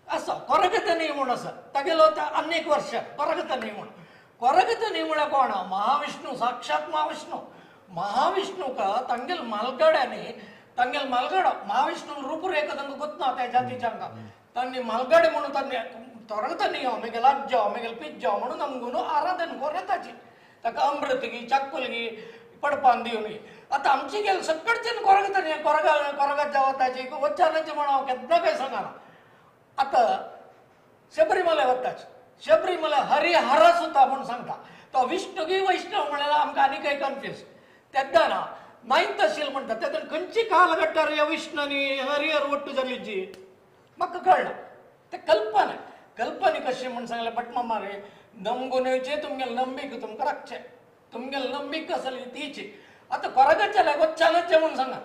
Speaker 2: असो कोरगतनी म्हूण आसा तागेलो अनेक वर्ष कोरगतनी म्हूण कोरगतनी म्हळ्यार कोण महाविष्णू साक्षात महाविष्णू महाविष्णूक तांगेल मालगड्यांनी तांगेल मालगडो महाविष्णू रूपरेखा तांकां गोतना त्या जातीच्या तांणी मालगडे म्हणून तांणी तोरगतनी मेगेल आज्जो मेगेल पिज्जो म्हणून आमगून आराधन करून येताची ताका अमृतगी चाकुलगी पडपान दिवन आतां आमची गेल सगळच्यान कोरगतनी कोरगा कोरगज्जा वताची वच्चानाचे म्हणून हांव केन्ना काय सांगना आतां शबरीमला वताच शबरीमला हरिहर सुद्दां म्हूण सांगता तो विष्णुगी वैष्णव म्हळ्यार आमकां आनी काय कन्फ्यूज तेन्ना ना नायन्थ आशिल्लो म्हणटा तेन्ना खंयची काल घडटा रे विष्णु आनी हरिहर ಒಟ್ಟು जाली म्हाका कळना ते कल्पना कल्पना कशी म्हूण सांगलें भटमामा रे नमगुनेचे तुमगेले नंबिके तुमकां राखचें तुमगेले नंबिके आसली तीची आतां कोरगज्जाल्याक वच्चानच म्हूण सांगा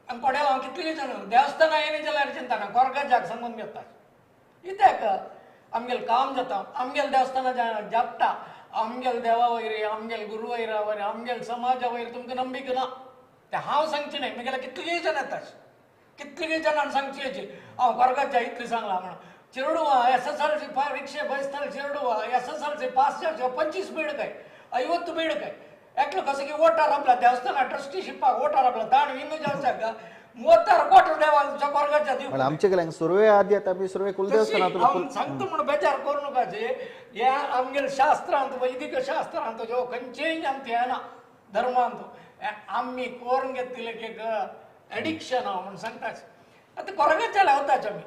Speaker 2: आनी कोड्याला हांव कितले जाण देवस्थानां येयलें जाल्यार चिंतना कोरगज्जाक सांगून घेता कित्याक आमगेलें काम जाता आमगेलें देवस्थानां जापता आमगेले देवा वयर आमगेले गुरू वयर वयर आमगेले समाजा वयर तुमकां नंबिके ना तें हांव सांगचें न्हय म्हगेले कितले जाण येता कितले जाणांक सांगचें हांव कोरगज्जा इतलें सांगलां म्हणून चिरडुवा SSLC ಪರೀಕ್ಷೆ ಬಯಸ್ತಾರೆ ಚಿರಡುವ SSLC pass 25 ಬೇಡಕಾಯಿ 50 ಬೇಡಕಾಯಿ ಯಾಕೆ ಕಸಗಿ ಓಟಾರ್ ಹಬ್ಲ ದೇವಸ್ಥಾನ ಟ್ರಸ್ಟಿಶಿಪ್ ಓಟಾರ್ ಹಬ್ಲ ತಾನು ಇನ್ನೂ ಜಾಸ್ತಿ 36 ಕೋಟಿ ದೇವ ಕೊರಗಜ್ಜ
Speaker 1: पण आमचे गेल्यान सुर्वे आदी आता आमी सुर्वे कुलदेवस्थानात
Speaker 2: सांगतो म्हणून बेजार करू नका जे या आमगेले शास्त्रांत वैदिक शास्त्रांत जो खंयचेय आमचे येना धर्मांत आमी कोरून घेतले की एडिक्शन म्हणून सांगताच आतां कोरगज्जाला वताच आमी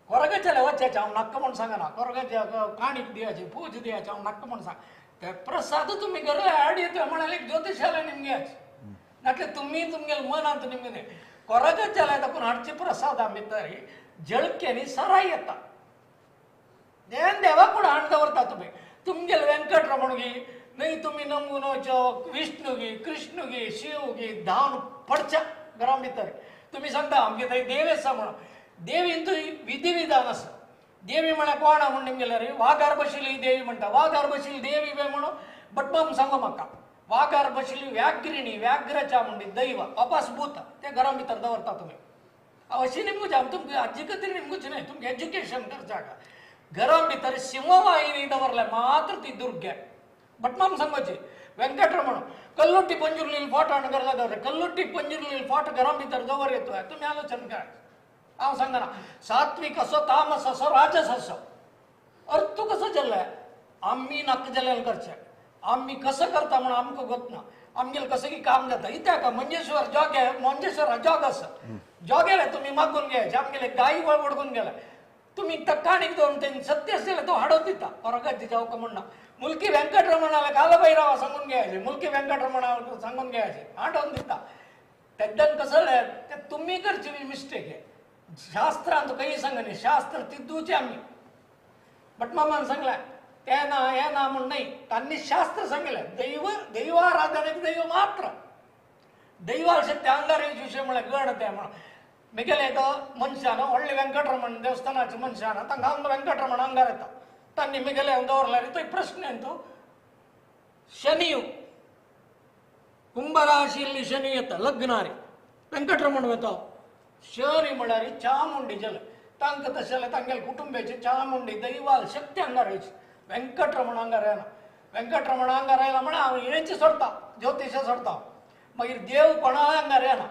Speaker 2: कोरगज्जाला वचाचे हांव नाका म्हूण सांगना कोरगज्जा काणीक दियाचे पूज दियाचे हांव नाका म्हूण सांग ते प्रसाद तुमी घरा हाड येता म्हळ्यार एक ज्योतिशाला निमगे नाटले तुमी तुमगेले मनांत निमगे ಕೊರಗಜ್ಜಲ ತಕೊಂಡು ಹಡ್ಚಿ ಪ್ರಸಾದ ಮಿತ್ತರಿ ಜಳಕೆನಿ ಸರಾಯಿ ಎತ್ತ ದೇನ್ ದೇವ ಕೂಡ ಹಣ್ದವರ್ತಾ ತುಮಿ ತುಮ್ಗೆಲ್ ವೆಂಕಟರಮಣಗಿ ನೈ ತುಮಿ ನಮಗುನೋಚೋ ವಿಷ್ಣುಗಿ ಕೃಷ್ಣುಗಿ ಶಿವಗಿ ಧಾನ್ ಪಡ್ಚ ಗರಂ भितर तुमी सांगता आमगे थंय देव आसा म्हणून देवींतू विधी विधान आसा देवी म्हळ्यार कोण म्हूण निमगेले रे वाघार बशिल्ली देवी म्हणटा वाघार बशिल्ली देवी बे म्हणून भटमाम सांगो म्हाका वाघार बशिल्ली व्याघ्रिणी व्याघ्रच्या म्हणटी दैव वापास भूत ते घरा भितर दवरता तुमी अशी निमगुचे आम तुमकां आजी खातीर निमगुचे न्हय तुमकां एज्युकेशन करच्याक घरा भितर सिंहवाहिनी दवरल्या मात्र ती दुर्गे भटमाम सांगोची वेंकटरमण कल्लुट्टी पंजुर्ली फोटो हाडून घरा दवर कल्लुट्टी पंजुर्ली फोटो घरा भितर दवर येतो तुमी आलोचन करा हांव सांगना सात्विक असो तामस असो राजस असो अर्थ कसो जाल्ले आमी नाका जाल्ल्यान करचें आमी कसं करता म्हणून आमकां गोतना आमगेलें कसं की काम जाता कित्याक मंजेश्वर जॉग मंजेश्वर जॉग आसा जॉग गेले तुमी मागून घ्यायचे आमगेले गाय वडकून गेले तुमी काणीक दवरून तें सत्य आसलें तो हाडून दिता परगत जावका म्हणना. मुलकी व्यंकटरमणाला कालभैरवा सांगून घ्यायचे, मुलकी व्यंकटरमणाला सांगून घ्यायचे, हाडून दिता. तेद्दन कसं ते तुम्ही करची मिस्टेक आहे. शास्त्रांत काही सांगणे शास्त्र तिद्दूचे आम्ही भटमामान सांगलाय ते ना हे ना म्हणून नाही, त्यांनी शास्त्र सांगितलं. दैव दैवाराधनेक दैव मात्र दैवाल शक्ती अंगार विषय म्हळ्यार गण ते म्हणून मिगेले एक मनशान व्हडले व्यंकटरमण देवस्थानाचे मनशान तांकां हांगा व्यंकटरमण अंगार येता तांणी मिगेले दवरल्यार तो एक प्रश्न येतो. शनियु कुंभराशिल्ली शनी येता लग्नारी व्यंकटरमण वता. शनी म्हळ्यार चामुंडी जाले तांकां तशें जाल्यार तांगेले कुटुंबाची चामुंडी दैवाल शक्ती अंगार येवची. व्यंकटरमण अंगार येना, व्यंकटरमण अंगार आयला म्हळ्यार हांव हेंच सोडटा, ज्योतिश सोडटा. मागीर देव कोणा अंगार येना.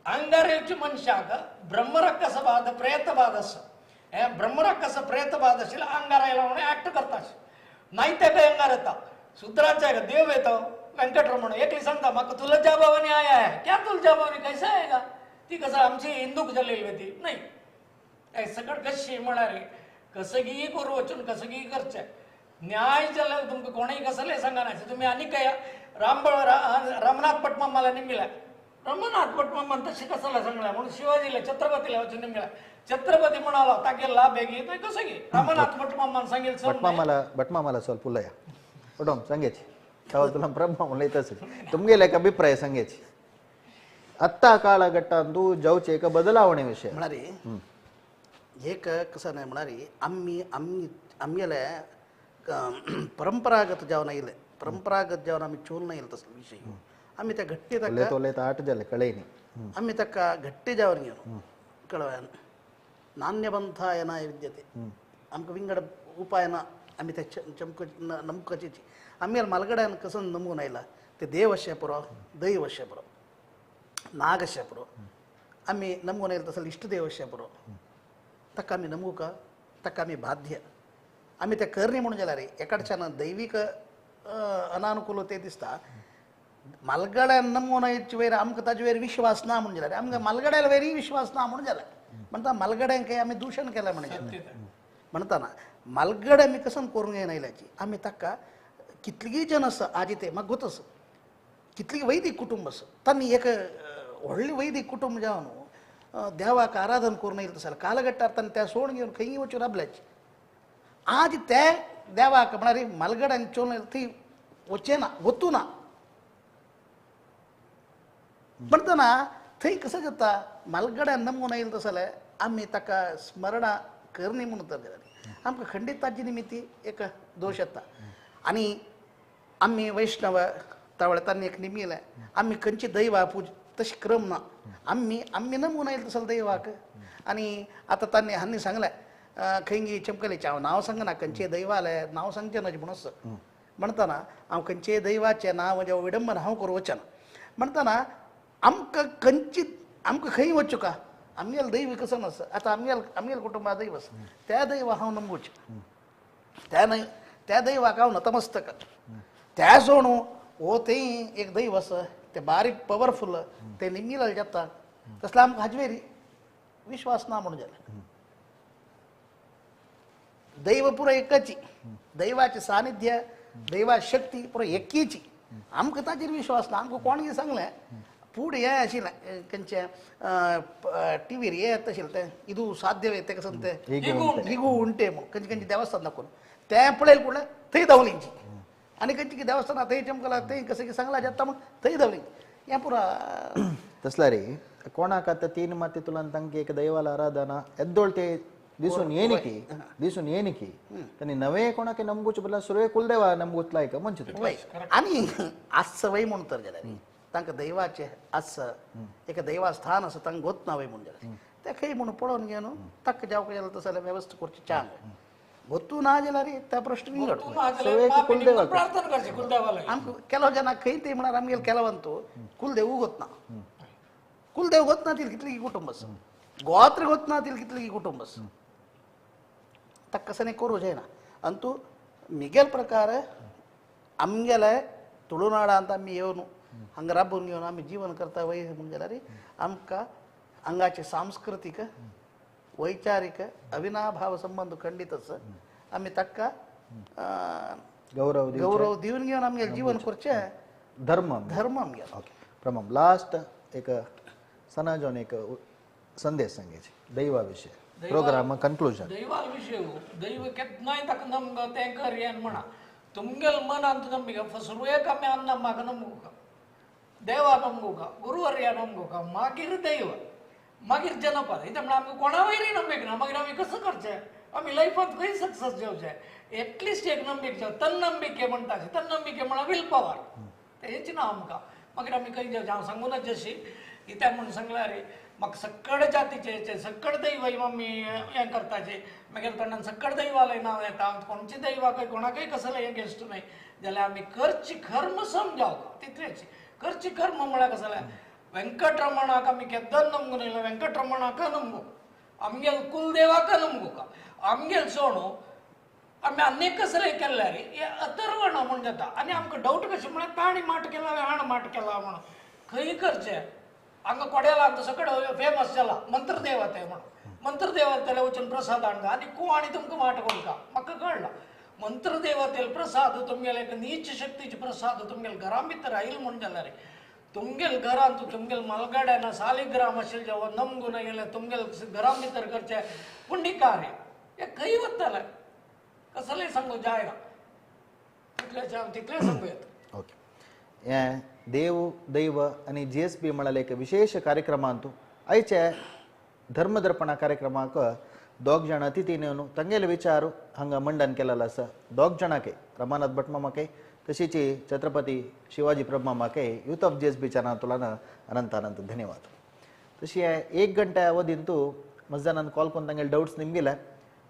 Speaker 2: अंगार येवची मनशाक ब्रह्मरक्कस बाद प्रेतबाद आसा. हे ब्रह्मरक्कस प्रेतबाद आशिल्ले अंगार आयला म्हणून एक्ट करता नाही तेका अंगार येता. सुद्राच्या देव येता व्यंकटरमण एकली सांगता म्हाका तुलजा भवानी आया है. क्या तुलजा भवानी कैसा आएगा? ती कसं आमची हिंदूक जाल्लेली ती नाही. सगळं कशी म्हळ्यार कसंगी करू वचून कसंगी करचें न्याय जाल्यार तुमकां कोणूय कसलें सांगना. तुमी आनी काय रामनाथ पटमामाला निमिला, रमनाथ पटमामान तशें कसलें सांगलें म्हणून शिवाजीला छत्रपतीला वचून निमिला. छत्रपती म्हणालो तागेला बेगी थंय कसं गी रमनाथ पटमामान सांगेल.
Speaker 1: भटमामाला भटमामाला ಸ್ವಲ್ಪ उलया पटोम सांगेची तवा तुला प्रभाव उलयताच तुमगेले एक अभिप्राय सांगेची. आत्ता काळघट्टांतू जावचे एक बदलावणे विषय
Speaker 3: म्हणारे एक कसं नाही म्हणारे आम्ही आम्ही आमगेले परंपरागत जेवण येयले परंपरागत जेवण आमी चोल ना येयले तसलो विशय आमी त्या घट्टे ताका
Speaker 1: उलयता आठ जाले कळय न्ही
Speaker 3: आमी ताका घट्टे जेवण घेवन कळव्यान नान्यपंथा येना विद्यते आमकां विंगड उपाय ना. आमी त्या चमक नमकाची आमी मालगड्यान कसं नमून आयला ते देव अशें पुरो दैव अशें पुरो नाग अशें पुरो आमी नमून आयले तसो इश्ट देव अशें पुरो ताका आमी नमूका ताका आमी बाध्य आमी ते करणी म्हणून जाल्यार एकाडच्यान दैवीक अनानुकूल ते दिसता. मालगड्यान नमून आयचे वयर आमकां ताजे वयर विश्वास ना म्हणून जाल्यार आमकां मालगड्याल वयरय विश्वास ना म्हणून जाल्यार म्हणटा मालगड्यांक आमी दूषण केलें म्हणून म्हणटाना मालगडे आमी कसम करूंक येना आयल्याची आमी ताका कितलीय जन आसा आजी ते म्हाका गोत आसा कितली वैदीक कुटुंब आसा तांणी एक व्हडलें वैदीक कुटुंब जावन देवाक आराधन करून येयलें तशें जाल्यार कालघट्टार तांणी त्या सोड घेवन खंय वचून राबल्याची आज ते देवाक म्हळ्यार मालगड्यान चोवन थंय वचें ना वतू ना म्हणटना थंय कसं जाता मालगड्यान नमून आयलें तशें जाल्यार आमी ताका स्मरणां करणी म्हणून तर जाल्यार आमकां खंडीत ताजी निमित्ती एक दोश येता. आनी आमी वैष्णव तावळ तांणी एक निमिलें आमी खंयची दैवा पूज तशें क्रम ना आमी आमी नमून आयलें तसो दैवाक. आनी आतां तांणी हांणी सांगलें खंय चमकलेचें हांव नांव सांगना खंयचें दैवालें नांव सांगचें न्हय म्हणून म्हणटना हांव खंयचें दैवाचें नांव जें विडंबन हांव करूं वचना म्हणटना आमकां खंयची आमकां खंय वचूं का आमगेलें दैव कसं आसा आतां आमगेल आमगेल कुटुंबा दैव आसा त्या दैवा हांव नमगुचें त्या न्हय त्या दैवाक हांव नतमस्तक त्या सोडून हो थंय एक दैव आसा ते बारीक पवरफूल ते निमिला जाता तसलो आमकां हाजे विश्वास ना म्हणून जालें. दैव पुरो एकाची दैवाचें सानिध्य दैवा शक्ती पुरो एकीची आमकां ताजेर विश्वास ना. आमकां कोण सांगलें फुडें हें आशिल्लें खंयचें टिवीर हें येता आशिल्लें तें इदू साध्य तें कसं तें इगू उंटे म्हूण खंयचे खंयचे देवस्थान दाखोवन तें पळयलें कुडलें थंय धांवलींची आनी खंयची देवस्थान थंय चमकला थंय कसं कितें सांगलां जाता म्हूण थंय धांवली हें पुरा
Speaker 1: तसला रे कोणाक आतां तीन माती तुलान तांकां एक दैवाला आराधना एद्दोळ ते दिसून येनिकी दिसून येनिकी तांणी नवे कोणाक नमगुचे बदला सुरवे कुलदेवा नमगुतला एक म्हणचे
Speaker 3: आनी आसचो वय म्हूण तर जाल्यार तांकां दैवाचें आसा एक दैवा स्थान आसा तांकां गोत ना वय म्हूण जाल्यार तें खंय म्हणून पळोवन घेवन ताका जावंक जाल्यार तशें जाल्यार वेवस्था करची चांग गोतू ना जाल्यार त्या प्रश्न विंगड आमकां केलो जेन्ना खंय ते म्हळ्यार आमगेले केलवंतू कुलदेव गोत ना कुलदेव गोत ना तितली कितली कुटुंब आसा गोत्र गोत ना तितली कितली कुटुंब आसा ताका कसं करूं जायना. आनी तूं मिगेल प्रकार आमगेले तुळुनाडांत आमी येवन हांगा राबून घेवन आमी जीवन करता वय म्हूण जाल्यार आमकां हांगाचे सांस्कृतीक वैचारिक अविनाभाव संबंध खंडित आसा आमी ताका
Speaker 1: गौरव
Speaker 3: गौरव दिवन घेवन आमगे जीवन करचें
Speaker 1: धर्म
Speaker 3: धर्म आमगेलो.
Speaker 1: ओके प्रमाण लास्ट एक सनाजोन एक संदेश सांगायचे दैवा विशय प्रोग्राम कंक्लूजन.
Speaker 2: दैवा विशय दैव केन्नाय ताका नमगा तें कर हें म्हणा तुमगेल मनांत नंबिका सुरवेक आमी अन्ना म्हाका नमगुका देवा नमगुका गुरुवर्या नमगुका मागीर दैव मागीर जनपद इतें म्हणल्यार आमकां कोणा वयरय नंबिका ना मागीर आमी कसो करचें आमी लायफांत खंय सक्सेस जावचें एटलिस्ट एक नंबिके जावं तन्नंबिके म्हणटा तन्नंबिके म्हळ्यार will power तेंच ना आमकां मागीर आमी खंय जावचें हांव सांगूनच जशी कित्याक म्हूण सांगल्यार म्हाका सक्कड जातीचे सक्कड दैव आमी हें करताचे मागीर तोंडान सक्कड दैवालय नांव येता कोणचे दैवाकय कोणाकय कसलें हें गेस्ट न्हय जाल्यार आमी करची कर्म समजावका तितलेच करची कर्म म्हळ्यार कसलें वेंकटरमणाक आमी केद्दां नमगून येयला वेंकटरमणाक नमगू आमगेल कुलदेवाक नमगुका आमगेल सोणू आमी आनीक कसलें केल्यार हें अथर्वण म्हूण जाता आनी आमकां डावट कशें म्हळ्यार ताणी माट केला हाण माट केला म्हणून खंय करचें हांगा कोडेलांत सगळें फेमस जाला मंत्रदेवते म्हणून मंत्रदेवतेला वचून प्रसाद हाडटा आनी कोण तुमकां वाट कोणका म्हाका कळ्ळा मंत्रदेवतेल प्रसाद तुमगेले एक नीच शक्तीचे प्रसाद तुमगेले घरा भितर आयल म्हूण जाल्यार तुमगेल घरांत तुमगेल मलगाड्यान सालिग्राम आशिल्ले जेव्हा नमगून गेले तुमगेल घरा भितर करचें पुण्यकार्य हें खंय वतलें कसलें सांगू जायना तितलें हांव तितलें सांगू येता.
Speaker 1: ओके हें देव दैव आनी जी एस बी म्हळ्यार एक विशेष कार्यक्रमांत आयचे धर्मदर्पणा कार्यक्रमाक दोग जाण अतिथी येवन तांगेले विचार हांगा मंडन केलेलो आसा. दोग जाणांकय रमानाथ भट मामाकय तशीच छत्रपती शिवाजी प्रभू मामाकय यूथ ऑफ जी एस बीच्या नातुलान अनंत अनंत धन्यवाद. तशी एक घंटे अवधींतू मस्त जाणान कॉल करून तांगेले डावट्स निमगिले.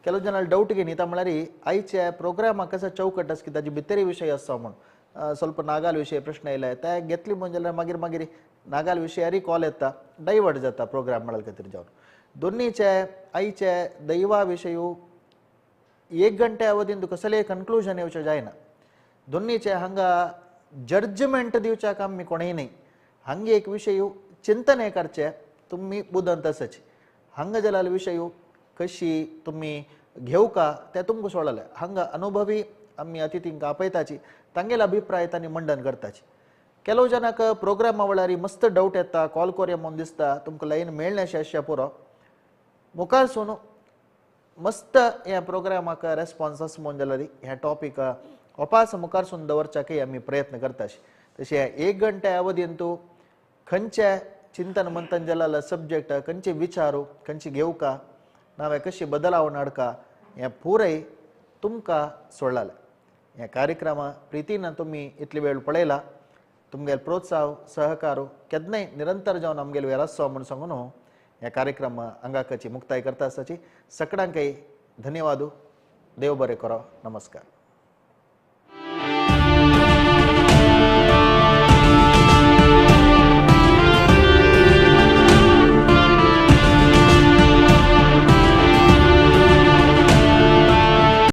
Speaker 1: ಕೆಲವು ಜನ ಡೌಟ್ ಗೆ म्हळ्यार आयच्या प्रोग्रामाक कसो चौकट आसा की ताजे भितरी विशय आसा म्हूण ಸ್ವಲ್ಪ नागाल विशय प्रश्न येयले ते घेतली म्हूण जाल्यार मागीर मागीर नागाल विशयारी कॉल येता डायवर्ट जाता प्रोग्राम म्हळ्यार खातीर जावन दोन्हीचे आयचे दैवा विशयू एक घंटे अवधीन कसलेय कन्क्लुजन येवचें जायना. दोन्हीचे हांगा जजमेंट दिवच्याक आमी कोणूय न्ही हांगा एक विशय चिंतन करचें तुमी बुदंत आसाची हांगा जाल्यार विशय कशी तुमी घेवका ते तुमकां सोडलें हांगा अनुभवी आमी अतिथींक आपयताची तांगेले अभिप्राय तांणी मंडन करताची. ಕೆಲವು ಜನಕ್ಕೆ प्रोग्रामा वेळार मस्त डावट येता कॉल कोरया म्हूण दिसता तुमकां लायन मेळनाशें आसचें पुरो मुखार सून मस्त ह्या प्रोग्रामाक रेस्पोन्स आसा म्हूण जाल्यार ह्या टॉपिक ओपास मुखार सून दवरच्याकय आमी प्रयत्न करताशी. तशें एक घंटे अवधीन तूं खंयचे चिंतन मंथन जाल्यार सब्जेक्ट खंयचे विचारू खंयचे घेवका नांव कशी बदलावन हाडका हें पुराय तुमकां सोडलें. ह्या कार्यक्रमा प्रितीन तुमी इतली वेळ पळयला तुमगेले प्रोत्साह सहकार केन्नाय निरंतर जावन आमगेले वेळ आसचो म्हूण सांगून ह्या कार्यक्रम आंगाकाची मुक्ताय करता आसताची. सगळ्यांकय धन्यवाद. देव बरें करो. नमस्कार.